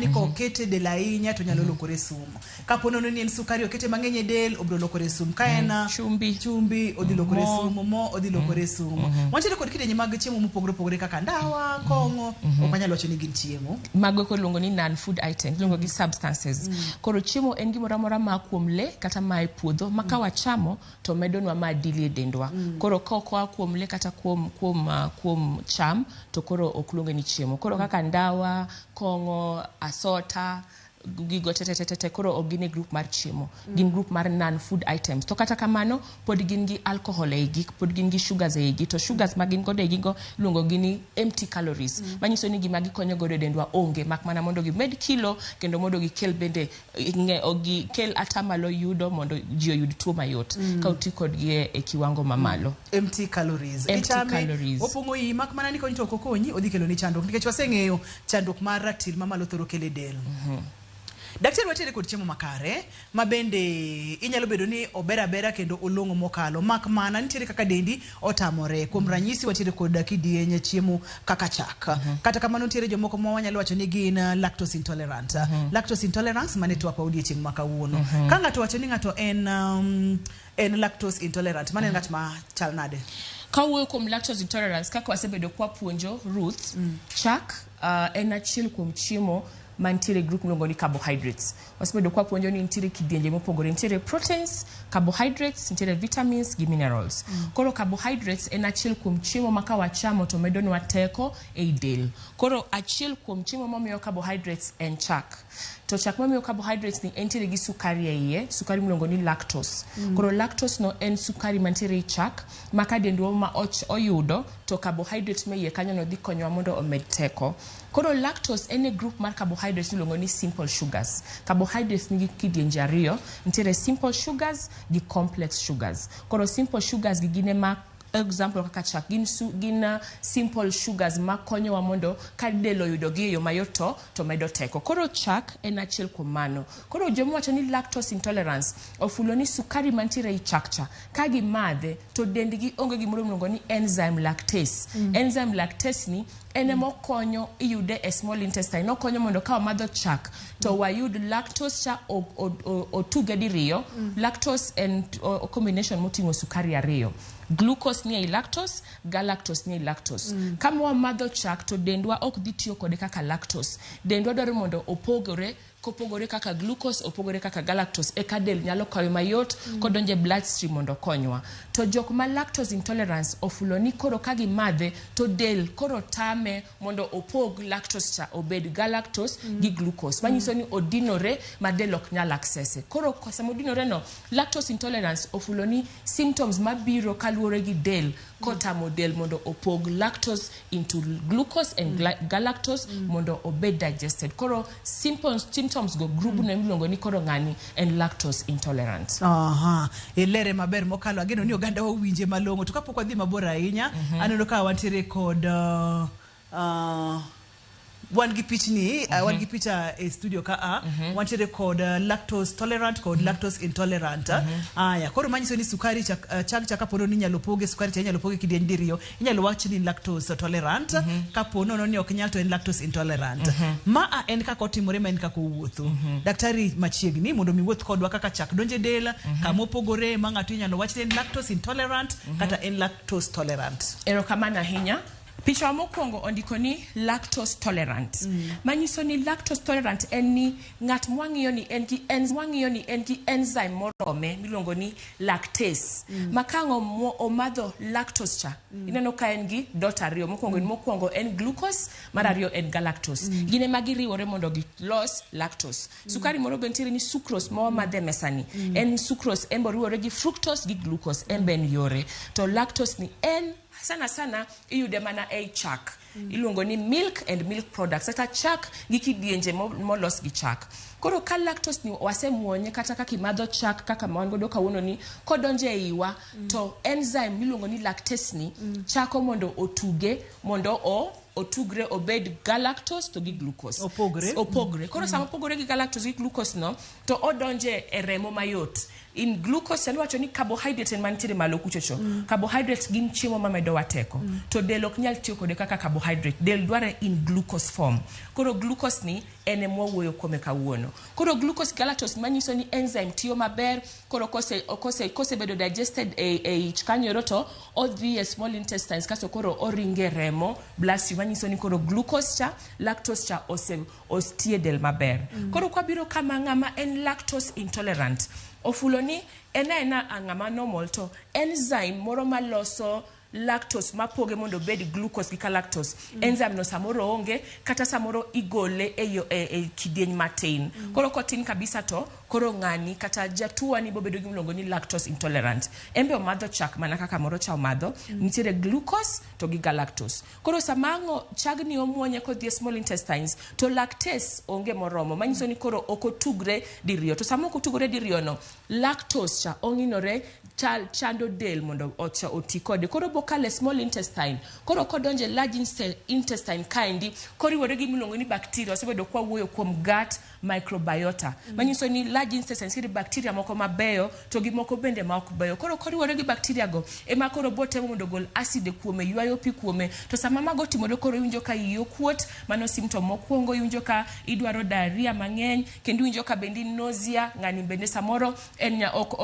Ni kokete e del ahinya to nyalo lokore sum. Kapo nono ni en sukari okete mang'eny e del, obiro lokore sum. Ka en Chumbi. chumbi odhi lokore Mo. sum, mo odhi lokore sum. Wantiere kod kidienje mag chiemo mopogore opogore kaka ndawa, kong'o, ok wanyal wacho ni gin chiemo. Mago eko iluongo ni non food items, iluongo gi substances. Koro chiemo en gimoro amora maa kuom lee kata maa e puodho ma ka wachamo to medonwa maadili e dendwa. Koro ka ok oa kuom lee kata kuom kuom kuom cham to koro ok luonge ni chiemo. Koro kaka ndawa, kong'o, asota, gigo te te te te koro ok gin e group mar chiemo. Gin group mar non food items. To kata kamano pod gin gi alcohol e igi, pod gin gi sugars e igi. To sugars ma gin godo e igi go iluongo gi ni empty calories. Manyiso ni gima gikonyo godo e dendwa onge mak mana mondo gimed kilo kendo mondo gikel bende gikel atamalo yudo mondo ji oyud tuo mayot ka oti kodgi e kiwango mamalo. Empty calories. Empty Ichame, calories. opong'o iyi mak mana ni konyi to ok okonyi, odhi keloni chandruok nikech waseng'eyo chandruok mar ratil mamalo thoro kelo e del. Daktari watiere kod chiemo makare ma bende inyalo bedo ni ober abera kendo olong'o mokalo mak mana nitiere kaka dendi otamore. Kuom ranyisi watiere kod kidieny chiemo kaka chak. Kata kamano nitiere jomoko ma wanyalo wacho ni gin lactose intolerant. Lactose intolerance mane twak wa odiechieng' ma kawuono. Ka ng'ato wacho ni ng'ato en en lactose intolerant, mano en ng'at ma chal nade? Kawuoyo kuom lactose intolerance kaka wasebedo kwapuonjo Ruth, chak en achiel kuom chiemo mantiere e group miluongo ni carbohydrates. Wasebedo kwapuonjo ni nitiere kidienje mopogore, nitiere proteins, carbohydrates, nitiere vitamins gi minerals. Koro carbohydrates en achiel kuom chiemo ma ka wachamo to medonwa teko ei del. Koro achiel kuom chiemo mamiyo carbohydrates en chak. To chak mamiyo carbohydrates ni entiere gi sukari e iye, sukari miluongo ni lactose. Koro lactose no en sukari mantiere ei chak ma ka dendwa ma oyudo to carbohydrate ma iye kanyo no dhi konyowa mondo omed teko. Koro lactose en e group mar carbohydrates miluongo ni simple sugars. Carbohydrates nigi kidienje ariyo, nitiere simple sugars gi complex sugars. Koro simple sugars gi gin ema example kaka chak gin, gin simple sugars makonyowa mondo ka del oyudo gi e yo mayot to medo teko. Koro chak en achiel kuom mano. Koro joma wacho ni lactose intolerance ofulo ni sukari mantiere ei chak cha ka gimadhe to dendgi onge gimoro miluongo ni enzyme lactase. Enzyme lactase ni en ema okonyo iyude e small intestine. Okonyo mondo ka wamadho chak to wayud lactose cha otuge diriyo. Lactose en combination moting'o sukari ariyo. Glucose ni ei lactose, galactose ni ei lactose. Kama wamadho chak to dendwa ok dhi tiyo kode kaka lactose. Dendwa dwaro mondo opogore, kopogore kaka glucose, opogore kaka galactose, eka del nyalo kawe mayot kodonjo e bloodstream mondo okonywa. To jok ma lactose intolerance ofulo ni koro ka gimadhe to del koro tame mondo opog lactose cha obed galactose gi glucose. Manyiso ni odinore ma del ok nyal access. Koro sama odinore no, lactose intolerance ofulo ni symptoms mabiro kaluwore gi del kotamo del mondo opog lactose into glucose and galactose mondo obed digested. Koro symptoms go group no miluongo ni koro ng'ani en lactose intolerant. Aha, ilere maber mokalo. Ageno ni oganda owinje malong'o. To kapok wadhi mabor ahinya, aneno ka wantiere kod wan gi pichni, wan gi picha e studio ka a wantiere kod lactose tolerant kod lactose intolerant. Aya, koro manyiso ni sukari cha, chag cha kapo ni inyalo poge sukari cha inyalo poge kidieny diriyo, inyalo wach ni lactose tolerant, kapo nono ni ok nyal to en lactose intolerant. Ma a en kaka otimore ma en kaka owuotho. Daktari machiegni mondo mi wuoth kodwa kaka chak donjo e del, kama opogore ma ng'ato inyalo wach ni en lactose intolerant kata en lactose tolerant. Erokamano ahinya. Picha mokwongo ondiko ni lactose tolerant. Manyiso ni lactose tolerant en ni ng'at mwang'iyo ni en gi mwang'iyo ni en gi enzyme morome miluongo ni lactase. Ma ka ang' omadho lactose cha, ineno ka en gi dot ariyo. Mokwongo mokwongo en glucose, mar ariyo en galactose. Gin ema giriwore mondo gilos lactose. Sukari moro be nitiere ni sucrose ma wamadho e mesa ni. En sucrose en be oriwore gi fructose gi glucose, en be en yore. To lactose ni en sana sana iyude mana ei chak. Iluongo ni milk and milk products, kata chak gi kidienje molos gi chak. Koro ka lactose ni wasemuonye kata kaka imadho chak kaka ma wan godo kawuono ni, kodonjo e iwa, to enzyme miluongo ni lactase ni chako mondo otuge mondo o otugre obed galactose to gi glucose. Opogre. Opogre. Koro sama opogore gi galactose gi glucose no, to odonje e remo mayot. In glucose en wacho ni carbohydrate en mantiere malo kuchocho. Carbohydrates gin chiemo mamedowa teko. To del ok nyal tiyo kode kaka carbohydrate. Del dware in glucose form. Koro glucose ni en ema wawuoyo kuome kawuono. Koro glucose galactose manyiso ni enzyme tiyo maber, koro kosebedo digested e ich kanyo to odhi e small intestines kasto koro oringe remo bloodstream, manyiso ni koro glucose cha, lactose cha osetie del maber. Koro kwabiro kama ng'ama en lactose intolerant, ofulo ni en aena ng'ama normal to enzyme moro maloso lactose mapoge mondo obed glucose gi galactose, enzyme no samoro onge kata samoro igole e kidieny matin. Koro kotin kabisa to koro ng'ani kata jatuo ni bobedo gi miluongo ni lactose intolerant. En be omadho chak mana kaka moro cha omadho, nitiere glucose to gi galactose. Koro sama ang'o chagni omuonye kodhi e small intestines to lactase onge moromo, manyiso ni koro ok otugre diriyo. To sama ok otugore diriyo no, lactose cha ong'inore chando del mondo oti kode. Koro bokalo e small intestine. Koro kodonje large intestine kaendi, koriwore gi miluongo ni bacteria, wasebedo kwa wuoyo kuom gut microbiota. Manyiso ni large intestine nitiere bacteria moko mabeyo to gi moko bende ma ok beyo. Koro koriwore gi bacteria go, ema koro botemo mondo ogol acid kuome, ywayo pi kuome. To sama mago timore koro iwinjo ka iyi okuot, mano symptom mokwongo, iwinjo ka idwaro diarrhea mang'eny, kendo iwinjo ka bende nausea, ng'ani bende samoro en ok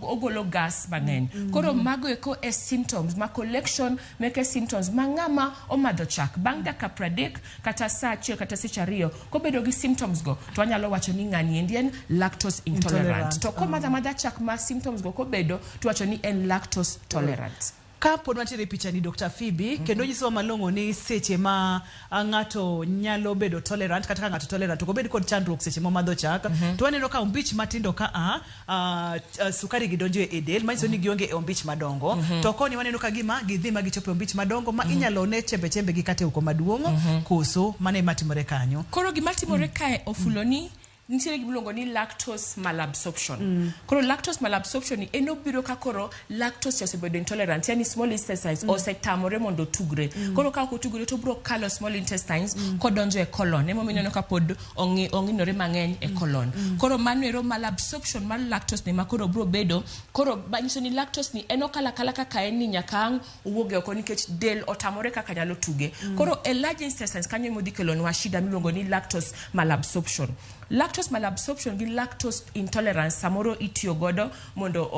ogolo gas mang'eny. Koro mago eko e symptoms ma collection meke symptoms ma ng'ama omadho chak bang' dakika 30 kata saa 1 kata seche 2 kobedo gi symptoms go to wanyalo wacho ni ng'ani endi en lactose intolerant. To komadho amadha chak ma symptoms go kobedo to wacho ni en lactose tolerant. Ka pod wantiere e picha ni Dr. Phoebe, kendo nyisowa malong'o ni seche ma ng'ato nyalo bedo tolerant kata ka ng'ato tolerant ok obed kod chandruok seche momadho chak, to waneno ka ombich matindo ka a sukari gi donjo e del, manyiso ni gionge e ombich madongo. To koni waneno ka gima gidhi ma gichopo e ombich madongo ma inyalo ne chembe chembe gi kata e oko maduong', koso mano ema timore kanyo. Koro gima timore kae ofulo ni nitiere gima iluongo ni lactose malabsorption. Koro lactose malabsorption ni en obiro ka koro lactose osebedo intolerant, yani small intestines osetamore mondo otugre. Koro ka ok otugre to obiro kalo small intestines kodonjo e colon. Emomiyo ineno ka pod ong'inore mang'eny e colon. Koro mano ero malabsorption mar lactose ni ma koro biro bedo, koro manyiso ni lactose ni en okalo akala kaka en ni nyaka ang' owuog e oko nikech del otamore kaka nyalo tuge. Koro e large intestines kanyo ema odhi kelonwa shida miluongo ni lactose malabsorption. Lactose malabsorption gi lactose intolerance samoro itiyo godo mondo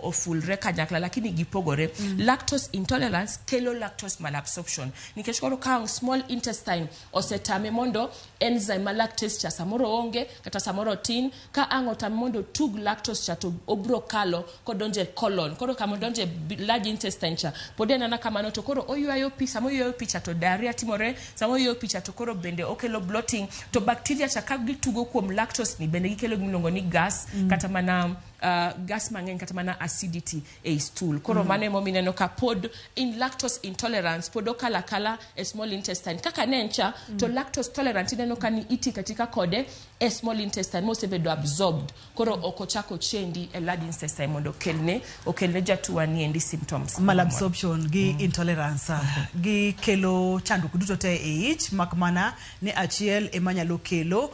ofulre kanyakla, lakini gipogore. Lactose intolerance kelo lactose malabsorption nikech koro ka small intestine osetame mondo enzyme ma lactase cha samoro onge kata samoro tin, ka ang' otame mondo tug lactose cha to obro kalo kodonje colon. Koro kama odonje large intestine cha pod en ana kamano to koro oywayo pi, sama oywayo pi cha to diarrhea timore, sama oywayo pi cha to koro bende okelo bloating, to bacteria cha ka gitugo kuom lactose ni bende gikelo gimiluongo ni gas, kata mana gas mang'eny kata mana acidity e stool. Koro mano emomiyo ineno ka pod in lactose intolerance pod okalo akala e small intestine kaka ne en cha, to lactose tolerant ineno ka ni itika tika kode e small intestine mosebedo absorbed, koro ok ochako chendi e large intestine mondo okelne jatuo ni endi symptoms. Malabsorption gi intolerance gi kelo chandruok duto te e ich, mak mana ni achiel ema nyalo kelo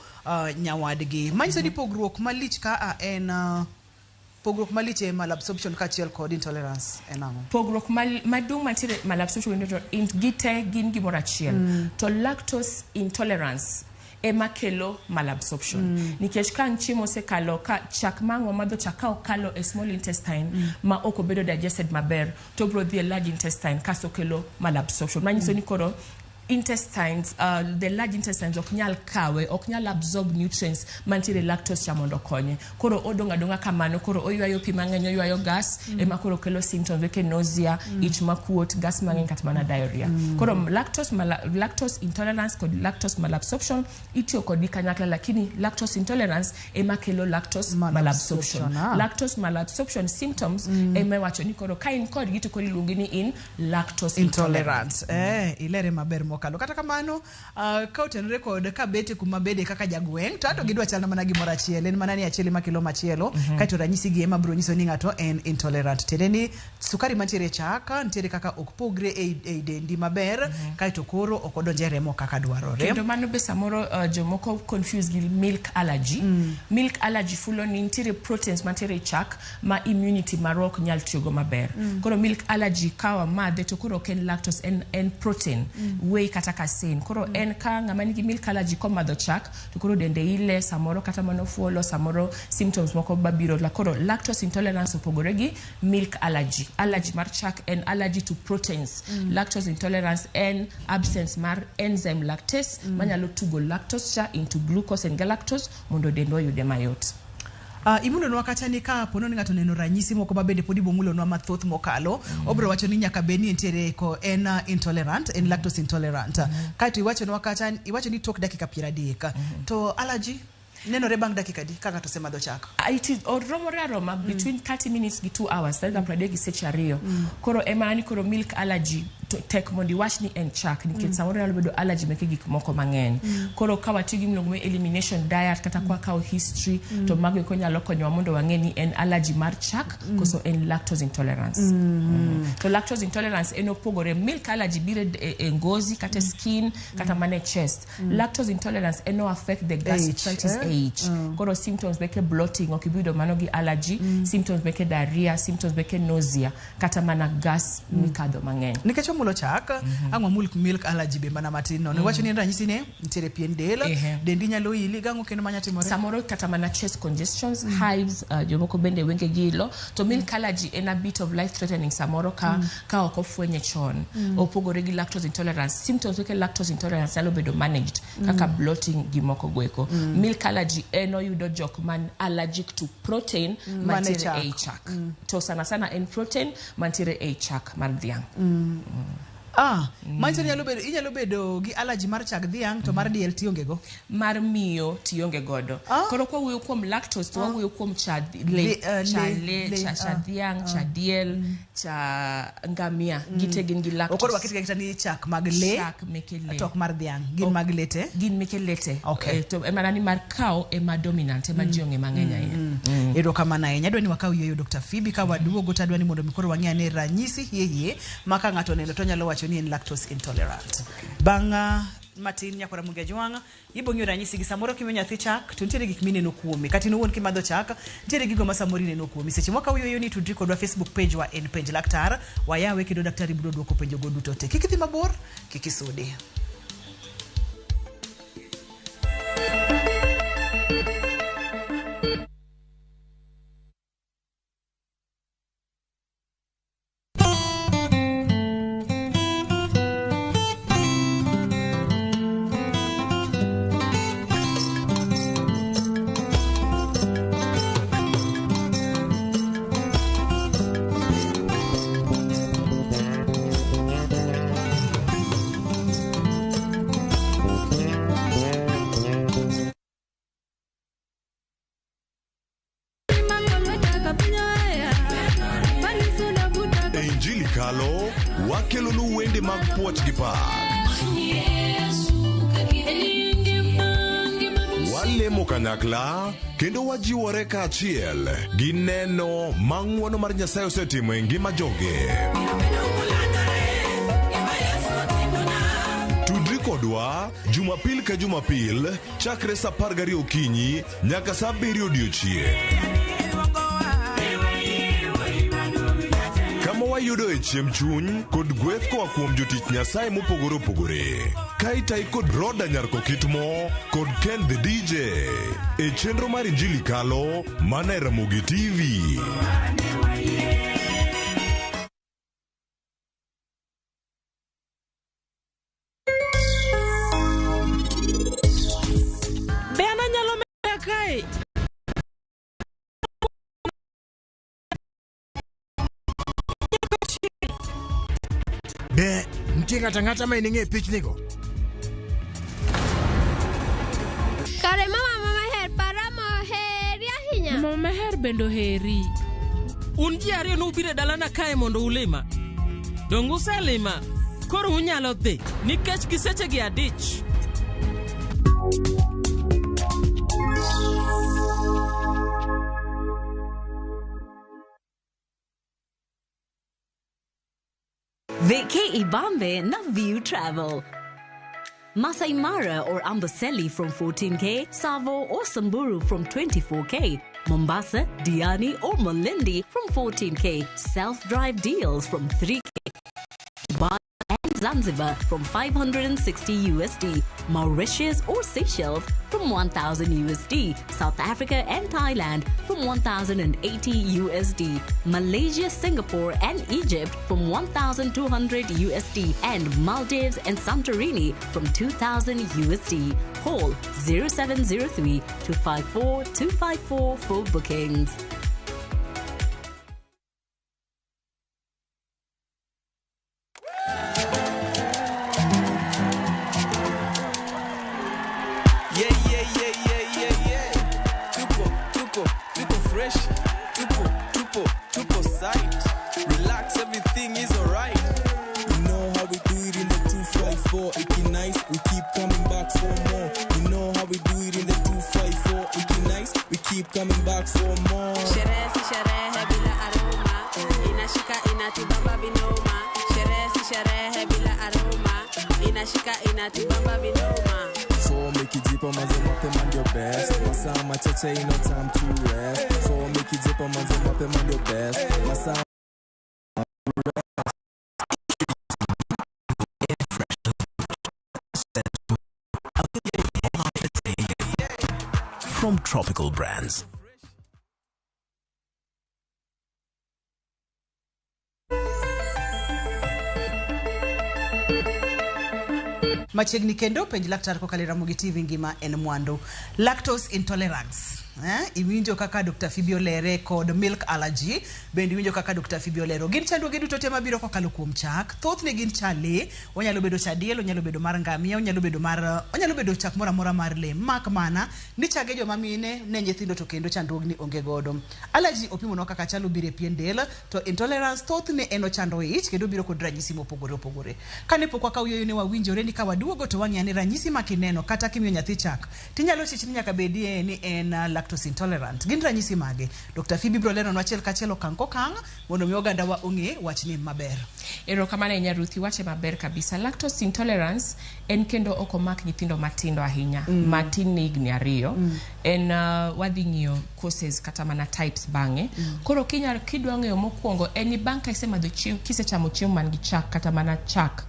nyawadgi. Manyiso ni pogruok malich ka a en pogruok malich e malabsorption kaachiel kod intolerance en ang'o? Pogruok maduong' mantiere malabsorption gite gin gimoro achiel. To lactose intolerance ema kelo malabsorption. Nikech ka chiemo osekalo, ka chak ma ang' wamadho chak ka okalo e small intestine ma ok obedo digested maber, to obiro dhi e large intestine kasto kelo malabsorption. Manyiso ni koro intestines, the large intestines ok nyal kawe, ok nyal absorb nutrients mantiere lactose cha mondo okonye. Koro odong' adong'a kamano, koro oywayo pi mang'eny, oywayo gas, ema koro kelo symptoms kaka nausea, ich makuot, gas mang'eny kata mana diarrhea. Koro lactose intolerance kod lactose malabsorption itiyo kodgi kanyakla, lakini lactose intolerance ema kelo lactose malabsorption. Lactose malabsorption symptoms ema iwacho ni koro ka in kodgi to koro iluongi ni in lactose intolerant. Ilere maber mokalo. mokalo. Kata kamano, ka otenore kod kabete kuma bede kaka jagweng', to ato gidwa chalna mana gimoro achiel, en mana ni achiel ema kelo machielo, kaeto ranyisi gi ema biro nyiso ni ng'ato en intolerant. Tiende ni sukari mantiere e chak nitiere kaka ok pogre ei, ei dendi maber, kaeto koro ok odonj e remo kaka dwarore. Kendo mano be samoro jomoko confuse gi milk allergy. Milk allergy fulo ni nitiere proteins mantiere e chak ma immunity marwa ok nyal tiyogo maber. Koro milk allergy ka wamadhe to koro ok en lactose, en protein, whey kata casein. Koro en ka ng'ama nigi milk allergy komadho chak to koro dende ile, samoro kata mana ofuolo, samoro symptoms moko babiro. La koro lactose intolerance opogore gi milk allergy. Allergy mar chak en allergy to proteins. Lactose intolerance en absence mar enzyme lactase manyalo tugo lactose cha into glucose and galactose mondo dendwa oyude mayot. Imulonwa kata ni ka pono ni ng'ato oneno ranyisi moko ma bende pod ibomulonwa mathoth mokalo, obiro wacho ni nyaka bed ni entiere ko en intolerant, en lactose intolerant. Kaeto iwachonwa kata iwacho ni tok dakika 30. To allergy nenore bang' dakika adi ka ng'ato osemadho chak? It is oromore aroma between 30 minutes gi 2 hours, dakika 30 gi seche 2. Koro ema ni koro milk allergy to tek mondo iwach ni en chak nikech samoro nyalo bedo allergy meke gik moko mang'eny. Koro ka watiyo gi miluongo ni elimination diet kata kwa kawo history to mago eko nyalo konyowa mondo wang'e ni en allergy mar chak koso en lactose intolerance. To lactose intolerance en opogore. Milk allergy biro e ngozi kata e skin kata mana e chest. Lactose intolerance en o affect the gastritis eh? H. Koro symptoms meke bloating ok ibi yudo mano gi allergy, symptoms meke diarrhea, symptoms meke nausea kata mana gas mikadho mang'eny. Nikech omulo chak, ang' wamul milk allergy be mana matin nono. Iwacho ni en ranyisi ne nitiere pien del, dendi nyalo ili, gang'o kendo manya timore? Samoro kata mana chest congestions, hives, jomoko bende wenge gi ilo. To milk allergy en a bit of life threatening samoro ka ok ofwenye chon. Opogore gi lactose intolerance. Symptoms meke lactose intolerance nyalo bedo managed kaka bloating gi moko goeko. Milk allergy en oyudo jok man allergic to protein Mane mantiere chak. ei chak. To sana sana en protein mantiere ei chak mar dhiang'. Manyiso ni inyalo bedo gi allergy mar chag dhiang' to mar diel tionge go. Mar miyo tionge godo. Koro kwa wuoyo kuom lactose to wawuoyo kuom cha le, cha le, cha dhiang', cha diel, cha ngamia, gite gin gi lactose. Okoro waket kata ni chak mag le, Chak meke le. To ok mar dhiang', gin mag lete. Gin meke lete. Okay. To ema ni mar cow ema dominant, ema ji ong'e mang'eny ahinya. Erokamano ahinya. Adwa ni wakaw yueyo Dr. Phoebe ka waduogo to adwa ni mondo mi koro wang'e ane ranyisi hie hie ma ka ng'ato oneno to onyalo wacho ni en lactose intolerant. Bang' matin nyakora Ramogi Ajwang', ibo ng'iyo ranyisi gi samoro kimiyo nyathi chak to nitiere gik mineno kuome. Kata in owuon kimadho chak, nitiere gigo ma samoro ineno kuomi. Seche mwakaw yueyo ni tudri kodwa Facebook page wa en Penj Laktar, wayawe kendo daktari biro duoko penjo go duto te. Kik idhi mabor, kik isudi. Injili kalo wakelonu wende mag puoch gi pak. Walemo kanyakla kendo wajiwore kaachiel gi neno ma ng'wono mar Nyasaye osetimo e ngima joge. Tudri kodwa Jumapil ka Jumapil chakre saa 12 okinyi nyaka saa 7 odiochieng'. Kama wayudoe chiemb chuny kod gweth koa kuom jotich Nyasaye mopogore opogore. Ka itai kod Roda Nyarkokitmo kod Ken the DJ e chenro mar Injili Kalo mana e Ramogi TV. Be an anyalo meda kae? Be nitie ng'ato ang'ata ma ining'e pichnigo? Kare mama maher para moheri ahinya. Mama maher bende oheri. Un ji ariyo nubiro e dalana kae mondo ulima. Donge uselima? Koro unyalo dhi nikech gi sechegi adich. Vacay Ibambe na View Travel. Masai Mara or Amboseli from 14K, Savo or Samburu from 24K, Mombasa, Diani or Malindi from 14K, self-drive deals from 3K, Dubai and Zanzibar from 560 USD, Mauritius or Seychelles from 1000 USD, South Africa and Thailand from 1080 USD, Malaysia, Singapore and Egypt from 1200 USD, and Maldives and Santorini from 2000 USD. Call 0703 254 254 for bookings. Yeah, yeah, yeah, yeah, yeah, yeah. Tupo, tupo, tupo fresh. Tupo, tupo, tupo sight. Relax, everything is alright. You know how we do it in the 254. Iki nice, we keep coming back for more. You know how we do it in the 254. Iki nice, we keep coming back for more. Sherehe si sherehe bila aroma, inashika inatubamba vinoma. Sherehe si sherehe bila aroma, inashika inatubamba vinoma. For mikijipa manze mapema ndio best. Masaa machache ino time to rest. For mikijipa manze mapema ndio best. Masaa From Tropical Brands. Machiegni kendo penj laktar kokalo e Ramogi TV ngima en mwandu. Lactose intolerance. Iwinjo kaka Dr. Phoebe olere kod milk allergy, bende iwinjo kaka Dr. Phoebe olero. Gin chandruoge duto te mabiro kokalo kuom chak. Thothne gin cha lee, onyalo bedo cha diel, onyalo bedo mar ngamia, onyalo bedo mar onyalo bedo chak moro amora mar lee. Mak mana ni chage joma mine ne nyithindo to kendo chandruogni onge godo. Allergy opimonwa kaka chalo biro e pien del, to intolerance thothne en ochando ich kendo biro kod ranyisi mopogore opogore. Kane pok wakawo yueyo ne wawinjore ni ka waduogo to wang'eyo ni ranyisi ma kineno kata kimiyo nyathi chak tinyalo chich ni nyaka bedie ni en lactose intolerant. Gin ranyisi mage? Dr. Phoebe biro leronwa achiel kachiel okang' kokang' mondo mi oganda wa ong'e wachni maber. Erokamano ahinya Ruth, iwache maber kabisa. Lactose intolerance en kendo ok omak nyithindo matindo ahinya, matin ne higni 2. En wadhi ng'iyo causes kata mana types bang'e. Koro kidwa ng'eyo mokwongo en ni bang' ka isemadho chiemo, kisechamo chiemo man gi chak kata mana chak,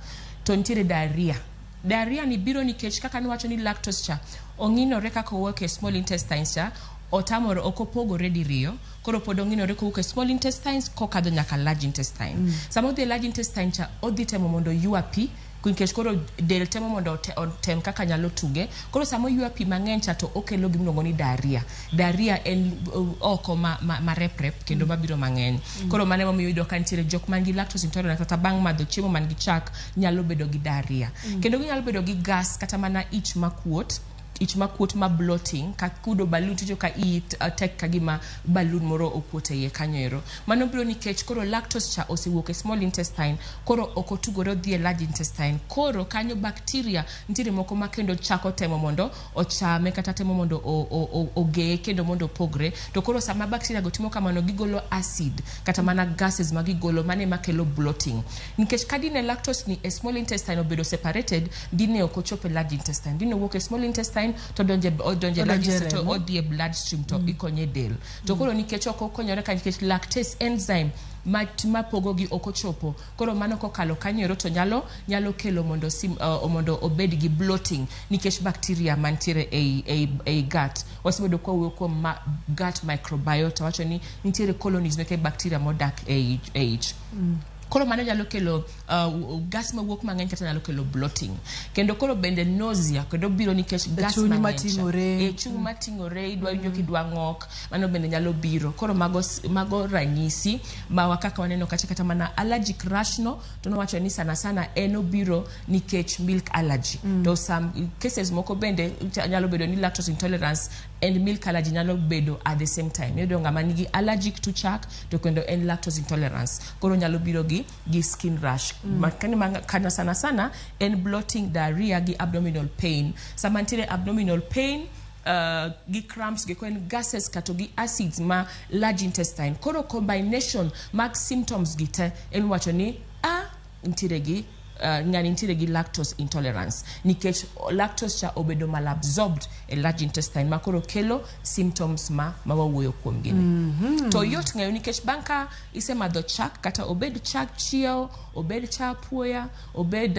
to nitiere diarrhea. Diarrhea ni biro nikech kaka niwacho ni lactose cha ong'inore kaka owuok e small intestines cha, otamore ok opogore diriyo, koro pod ong'inore kowuok e small intestines kokadho nyaka large intestine. Sama odhi e large intestine cha, odhi temo mondo oywa pi, nikech koro del temo mondo otem kaka nyalo tuge. Koro sama oywa pi mang'eny cha to okelo gimiluongo ni diarrhea. Diarrhea en oko ma rep kendo mabiro mang'eny. Koro mano emomiyo iyudo ka nitiere jok man gi lactose intolerance kata bang' madho chiemo man gi chak nyalo bedo gi diarrhea. Kendo ginyalo bedo gi gas kata mana ich makuot. Ich makuot ma bloating, ka kudo balloon ticho ka iyi tek ka gima balloon moro okuot e iye kanyo ero. Mano biro nikech koro lactose cha osewuok e small intestine, koro ok otugore odhi e large intestine. Koro kanyo bacteria nitiere moko ma kendo chako temo mondo ochame kata temo mondo ogeye kendo mondo opogre. To koro sama bacteria go timo kamano gigolo acid kata mana gases ma gigolo mane makelo bloating. Nikech ka dine lactose ni e small intestine obedo separated, dine ok ochopo e large intestine. Dine owuok e small intestine to donje Odonje large intestine to remo. odhi e bloodstream to ikonye del. To koro nikech ok okonyore ka nikech lactase enzyme mapogo gi ok ochopo. Koro mano kokalo kanyo ero to nyalo kelo mondo mondo obed gi bloating nikech bacteria mantiere ei gut. Wasebedo kwa wuoyo kuom gut microbiota, wacho ni nitiere colonies meke bacteria modak ei ich. Koro mano nyalo kelo gas mawuok mang'eny kata nyalo kelo bloating. Kendo koro bende nausea kendo biro nikech gas Chuny mang'eny cha. mating'ore. Chuny mating'ore, idwa winjo kidwa ng'ok, mano bende nyalo biro. Koro mago ranyisi ma kaka waneno kacha kata mana allergic rash no, to nowacho ni sana sana en obiro nikech milk allergy. To some cases moko bende nyalo bedo ni lactose intolerance and milk allergy nyalo bedo at the same time. Iyudo ng'ama nigi allergic to chak to kendo en lactose intolerance. Koro nyalo biro gi gi skin rash. Makani kana sana sana en bloating, diarrhea gi abdominal pain. Sama nitiere abdominal pain gi cramps gi en gases kata gi acids ma large intestine. Koro combination mag symptoms gi te en wacho ni a nitiere gi ng'ani nitiere gi lactose intolerance, nikech lactose cha obedo malabsorbed e large intestine ma koro kelo symptoms ma wawuoyo kuom gini. To yot ng'eyo nikech bang' ka isemadho chak, kata obed chak chieo, obed cha apuoya, obed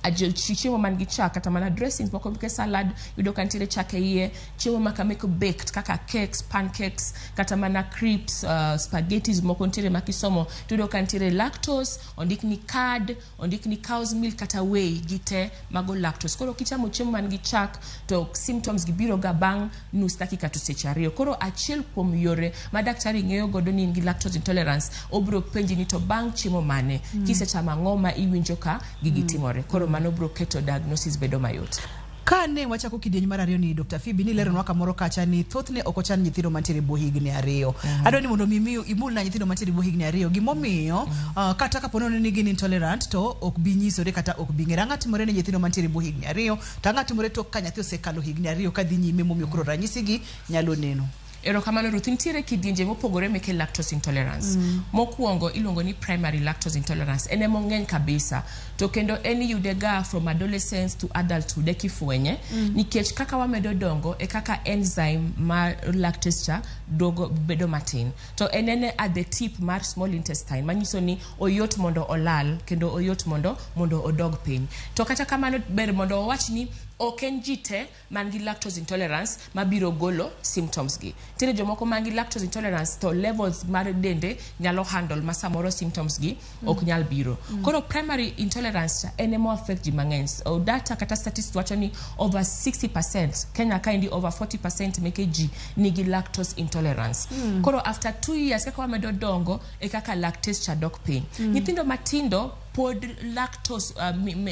chiemo man gi chak, kata mana dressings moko meke salad, yudo ka nitiere chak e iye, chiemo maka meko baked kaka cakes, pancakes, kata mana crisps, spaghettis moko nitiere ma kisomo tiyudo ka nitiere lactose, ondik ni curd, ondik ni cow's milk kata whey, gite mago lactose. Koro kichamo chiemo man gi chak to symptoms gi biro ga bang' nus dakika to seche 2. Koro achiel kuom yore ma daktari ng'eyo godo ni in gi lactose intolerance, obiro penji ni to bang' chiemo mane, kisechamo ang'o ma iwinjo ka gigi timore. Koro mano biro keto diagnosis bedo mayot. Ka ne wachako kidieny mar ariyo ni, Dr. Phoebe ni leronwa kamoro kacha ni thothne ok ochan nyithindo mantiere e bwo higni 2. Adwa ni mondo mi imulna nyithindo mantiere e bwo higni 2, gimomiyo kata kapo nono ni gin intolerant to ok bi nyisore kata ok bi ng'ere. Ang'o timore ne nyithindo mantiere e bwo higni 2 to ang'o timore tok ka nyathi osekalo higni 2 kadhi nyime momiyo koro ranyisi gi nyalo neno? Erokamano, Ruth. Nitiere kidienje mopogore meke lactose intolerance. Mokwongo iluongo ni primary lactose intolerance. En ema ong'eny kabisa. To kendo en iyude ga from adolescence to adulthood eka ifwenye. Nikech kaka wamedo dongo e kaka enzyme mar lactase cha dogo bedo matin. To en at the tip mar small intestine, manyiso ni oyot mondo olal kendo oyot mondo odog piny. To kata kamano ber mondo wawach ni ok en ji te man gi lactose intolerance mabiro golo symptoms gi. Nitiere jomoko man gi lactose intolerance to levels mar dende nyalo handle ma samoro symptoms gi ok nyal biro. Koro primary intolerance cha en ema affect ji mang'eny. So data kata statistics wacho ni over 60%, Kenya kaendi over 40% meke ji nigi lactose intolerance. Koro after 2 years kaka wamedo dongo e kaka lactase cha dok piny. Nyithindo matindo pod lactose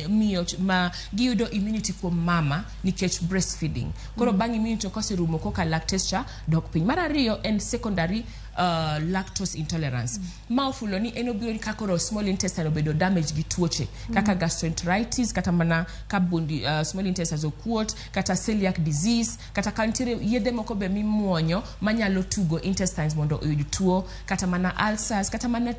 miyo ma giyudo immunity kuom mama nikech breastfeeding. Koro bang' immunity koserumo koka lactase cha dok piny. Mar ariyo en secondary lactose intolerance. Ma ofulo ni en obiro ka koro small intestine obedo damage gi tuoche kaka gastroenteritis, kata mana ka bundi small intestines okuot, kata celiac disease, kata ka nitiere yedhe moko be mimuonyo manyalo tugo intestines mondo oyud tuo, kata mana ulcers, kata mana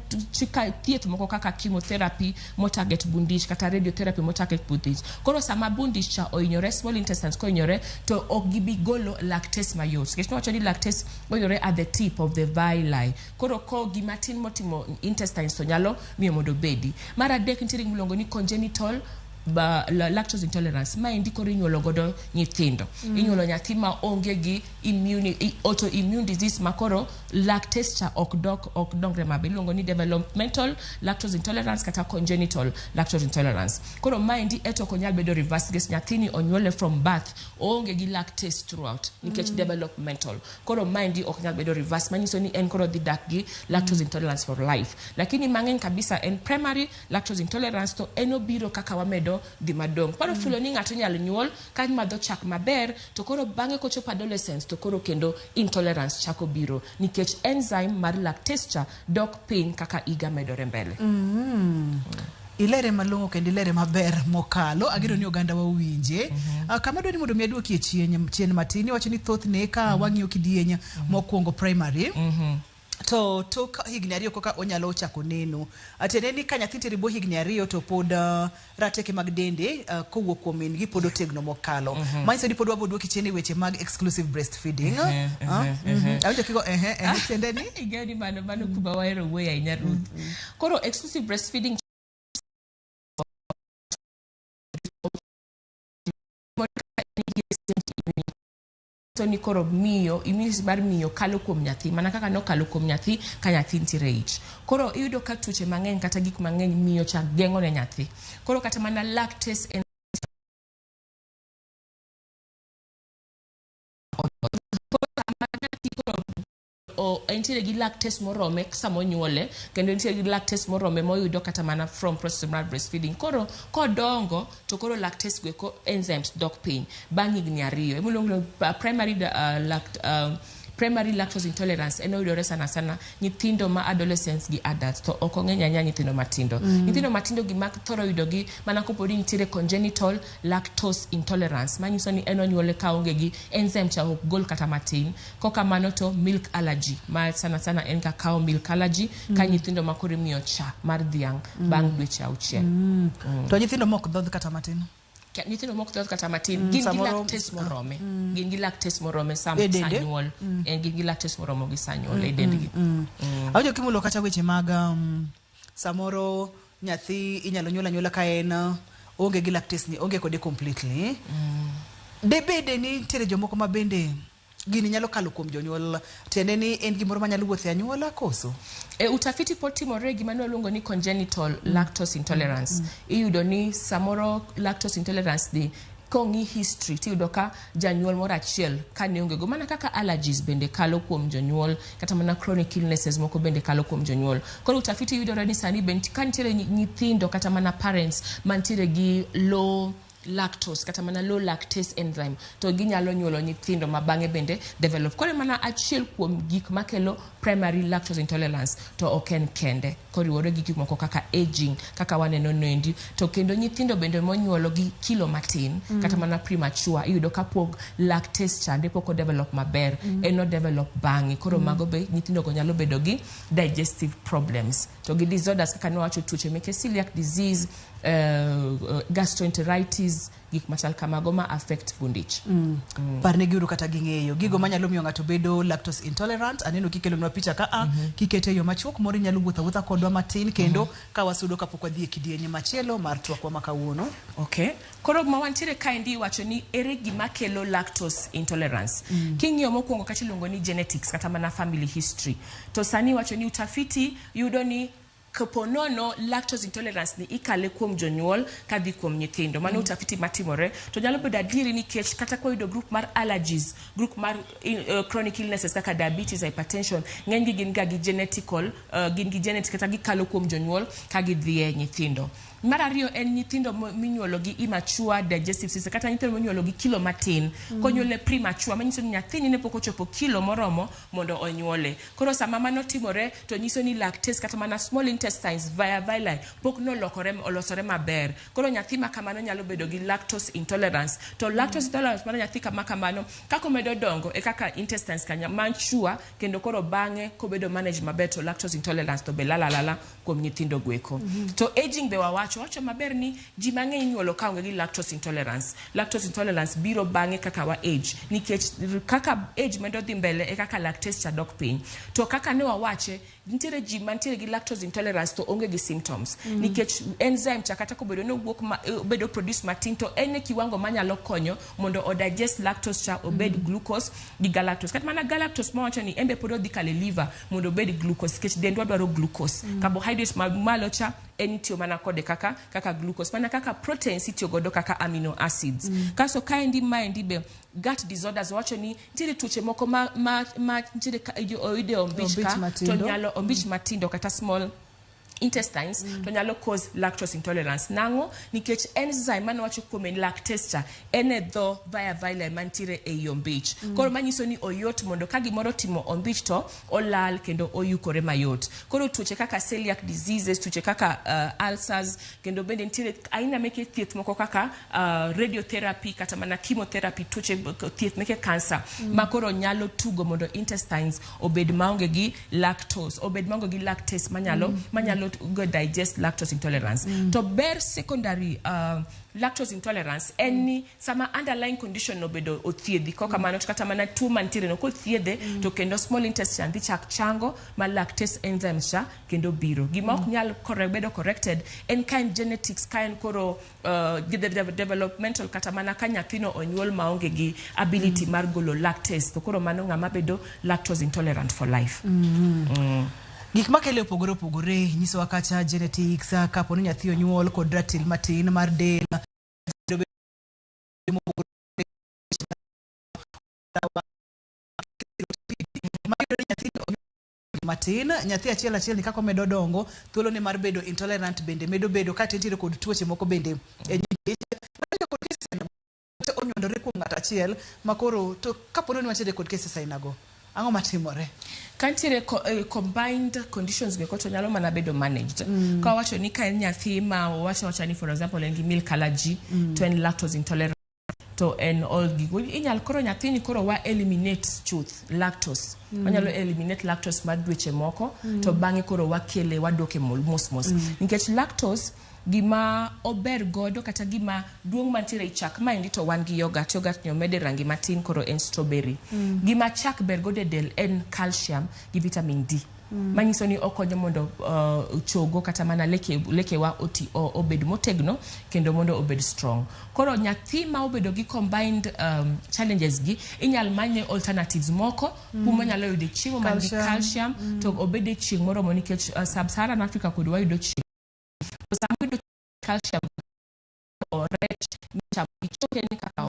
thieth moko kaka chemotherapy motarget bundich kata radiotherapy motarget bundich. Koro sama bundich cha ohinyore, small intestines kohinyore, to ok gibi golo lactase mayot. Nikech nowacho ni lactase oyudore at the tip of the villi. Koro ko gima tin motimo intestines to nyalo miyo mondo obedi. Mar adek nitiere gima iluongo ni congenital lactose intolerance. Maendi koro inyuolo godo nyithindo. Inyuolo nyathi ma onge gi autoimmune disease ma koro lactase cha ok dongre maber. Iluongo ni developmental lactose intolerance kata congenital lactose intolerance. Koro maendi eto ok onyal bedo reverse nikech nyathini onyuole from birth oonge gi lactase throughout nikech developmental. Koro maendi ok nyal bedo reverse, manyiso ni en koro dhi dak gi lactose intolerance for life. Lakini mang'eny kabisa en primary lactose intolerance, to en obiro kaka wamedo dhi madong'. Koro fulo ni ng'ato inyalo nyuol ka madho chak maber, to koro bang'e kochopo adolescence to koro kendo intolerance chako biro nikech enzyme mar lactase cha dok piny kaka higa medore mbele. Ilere malong'o kendo ilere maber mokalo. Ageno ni oganda wa owinje. Kama dwa ni mondo mi aduoki e chien matin, iwacho ni thothne ka wang'iyo kidieny mokwongo primary, to tok higni 2 koka onyalo chako neno. Tiende ni ka nyathi nitiere bwo higni 2 to pod rateke mag dende kowuok kuom min gi pod otegno mokalo. Manyiso ni pod wabo duoki chien e weche mag exclusive breastfeeding. Awinjo kigo ehe ehe, tiende ni Ing'eyo ni mano kuma wahero wuoyo ahinya, Ruth. Koro exclusive breastfeeding to ni koro miyo immunity mar miyo kalo kuom nyathi mana kaka nokalo kuom nyathi ka nyathi nitiere e ich. Koro iyudo ka tuoche mang'eny kata gik mang'eny miyo cha geng'o ne nyathi. Koro kata mana lactase en entiere gi lactase morome sama onyuole, kendo entiere gi lactase morome moyudo kata mana from process mar breastfeeding. Koro kodongo to koro lactase go eko enzymes dok piny bang' higni 2. Ema iluongo ni primary Primary lactose intolerance en oyudore sana sana nyithindo ma adolescents gi adults, to ok ong'eny ahinya nyithindo matindo. Nyithindo matindo gima thoro yudogi mana kopo ni nitiere congenital lactose intolerance, manyiso ni en onyuole ka onge gi enzyme cha, ok gol kata matin. Kokamano to milk allergy, ma sana sana en cacao milk allergy, ka nyithindo ma koro imiyo cha mar dhiang' bang' dweche 6. To nyithindo mok dhodh kata matin? Nyithindo mok dhodh kata matin gin gi lactase morome, gin gi lactase morome sa E sa dende? nyuol. Gin gi lactase moromo gi sa nyuol e dendgi. Awinjo kimulo kata weche mag samoro nyathi inyalo nyuol anyuola ka en onge gi lactase ni, onge kode completely. Debede ni nitiere jomoko ma bende gini nyalo kalo kuom jonyuol, tiende ni en gimoro manyalo wuotho e anyuola koso? E, utafiti pod timore gima ne waluongo ni congenital lactose intolerance. Iyudo ni samoro lactose intolerance ni kong'i history tiyudo ka janyuol moro achiel ka ne onge go, mana kaka allergies bende kalo kuom jonyuol, kata mana chronic illnesses moko bende kalo kuom jonyuol. Koro utafiti yudore ni sani be ka nitiere nyithindo kata mana parents mantiere gi low lactose kata mana low lactase enzyme, to ginyalo nyuolo nyithindo ma bang'e bende develop. Koro mana achiel kuom gik makelo primary lactose intolerance, to ok en kende, koriwore gi gik moko kaka aging kaka waneno noendi. To kendo nyithindo bende monyuolo gi kilo matin kata mana premature, iyudo ka pok lactase chande pok odevelop maber, en odevelop bang'e. Koro mago be nyithindo go nyalo bedo gi digestive problems to gi disorders kaka nwawacho, tuoche meke celiac disease, gastroenteritis, gik machal kamago ma affect bundich. Parnegiuru kata ging'eyo gigo manyalo miyo ng'ato bedo lactose intolerant. Aneno kikelonwa picha ka a kikete e yo machuok moro, inyalo wuotho awuotha kodwa matin kendo ka wasudo kapok wadhi e kidienye machielo mar twakwa ma kawuono. Okay. Koro ma wantiere kaendi, iwacho ni ere gima kelo lactose intolerance. King'iyo mokwongo kata iluongo ni genetics kata mana family history. To sani iwacho ni utafiti yudo ni kapo nono lactose intolerance ni ikale kuom jonyuol kadhi kuom nyithindo. Mano utafiti matimore. To nyalo bedo adieri nikech kata kwayudo group mar allergies, group mar chronic illnesses kaka diabetes, hypertension, ng'eny gi gin ga gi genetical, gin gi genetic kata gikalo kuom jonyuol ka gidhi e nyithindo. Mar ariyo en nyithindo minyuolo gi immature digestive system kata nyithindo minyuolo gi kilo matin. Konyuole premature, manyiso ni nyathini ne pok ochopo kilo moromo mondo onyuole. Koro sama mano timore to nyiso ni lactase kata mana small intestines via villi pok nolokore olosore maber. Koro nyathi ma kamano nyalo bedo gi lactose intolerance. To lactose intolerance mar nyathi kama kamano, kaka omedo dongo e kaka intestines kanya mature, kendo koro bang'e kobedo manage maber to lactose intolerance to be lala lala kuom nyithindo gweko. To aging be wawacho wacho maber ni ji mang'eny inyuolo ka onge gi lactose intolerance. Lactose intolerance biro bang'e kaka wa age, nikech kaka age medo dhi mbele e kaka lactase cha dok piny. To kaka ne wawache, nitiere ji mantiere gi lactose intolerance to onge gi symptoms nikech enzyme cha kata kobedo ni owuok ma, obedo produce matin, to en e kiwango manyalo konyo mondo o digest lactose cha obed glucose gi galactose. Kata mana galactose mawacho ni en be pod odhi kalo e liver mondo obed glucose, nikech dendwa dwaro glucose. Carbohydrate ma malo cha en itiyo mana kode kaka glucose, mana kaka proteins itiyo godo kaka amino acids. Kaso kaendi maendi be gut disorders, wacho ni nitiere tuoche moko ma nitiere oyude ombich Ombich ka to matindo. nyalo ombich matindo kata small intestines to nyalo cause lactose intolerance. Nang'o? Nikech enzyme mane wacho kuome lactase cha en e dho via villi mantiere ei ombich. Koro manyiso ni oyot mondo ka gimoro timo ombich to olal kendo oyukore mayot. Koro tuoche kaka celiac diseases, tuoche kaka ulcers, kendo bende nitiere aina meke thieth moko kaka radiotherapy kata mana chemotherapy, tuoche thieth meke cancer ma koro nyalo tugo mondo intestines obed maonge gi lactose, obed maonge gi lactase manyalo go digest lactose intolerance. To ber secondary lactose intolerance en ni sama underlying condition obedo othiedhi kokamano, to kata mana tuo mantiere no kothiedhe to kendo small intestine dhi chak chango ma lactase enzymes cha kendo biro. Gima ok nyal bedo corrected en ka en genetics, ka en koro developmental, kata mana ka nyathino onyuol maonge gi ability mar golo lactase, to koro mano ng'ama bedo lactose intolerant for life. Gik makele opogore opogore, nyisowa kacha genetics, kapo ni nyathi onyuol kod ratil matin mar del mopogore, mayudo ni nyathi onyuol matin, nyathi achiel achiel ni kaka omedo dongo, thuolone mar bedo intolerant bende medo bedo ka nitiere kod tuoche moko bende e nikech kod cases onywandore kuom ng'ato achiel. Makoro to kapo ni wantiere kod cases ainago Ang'o matimore? Ka nitiere combined conditions go to nyalo mana bedo managed. Ka wawacho ni ka en nyathi ma wawacho awacha ni, for example, en gi milk allergy to en lactose intolerant to en all gigo inyal koro nyathini koro wa eliminate chuth lactose. Wanyalo eliminate lactose mar dweche moko to bang'e koro wakele waduoke mos mos nikech lactose gima ober godo kata gima duong' mantiere ei chak maendi to wan gi yogurt. Yogurt ni omede rangi matin, koro en strawberry. Gima chak ber godo e del en calcium gi vitamin D manyiso ni okonyo mondo chogo kata mana lekewa oti, obed motegno kendo mondo obed strong. Koro nyathi ma obedo gi combined challenges gi inyal manye alternatives moko kuma onyalo yude chiemo man gi Calcium. calcium to obed e chieng' moromo nikech sub-Saharan Africa kod wayudo chieng'. To sama oyudo calcium o rech michamo gi chokene kaka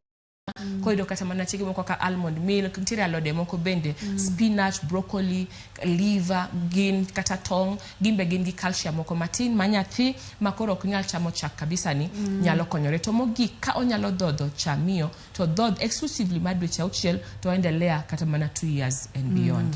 koyudo kata mana chiemo moko kaka almond milk, nitiere alode moko bende, spinach, broccoli, liver gin kata tong', gin be gin gi calcium moko matin ma nyathi ma koro ok nyal chamo chak kabisa ni nyalo konyore. To mogik, ka onyalo dhodho cha miyo to dhodh exclusively mar dweche 6 to endelea kata mana 2 years and beyond.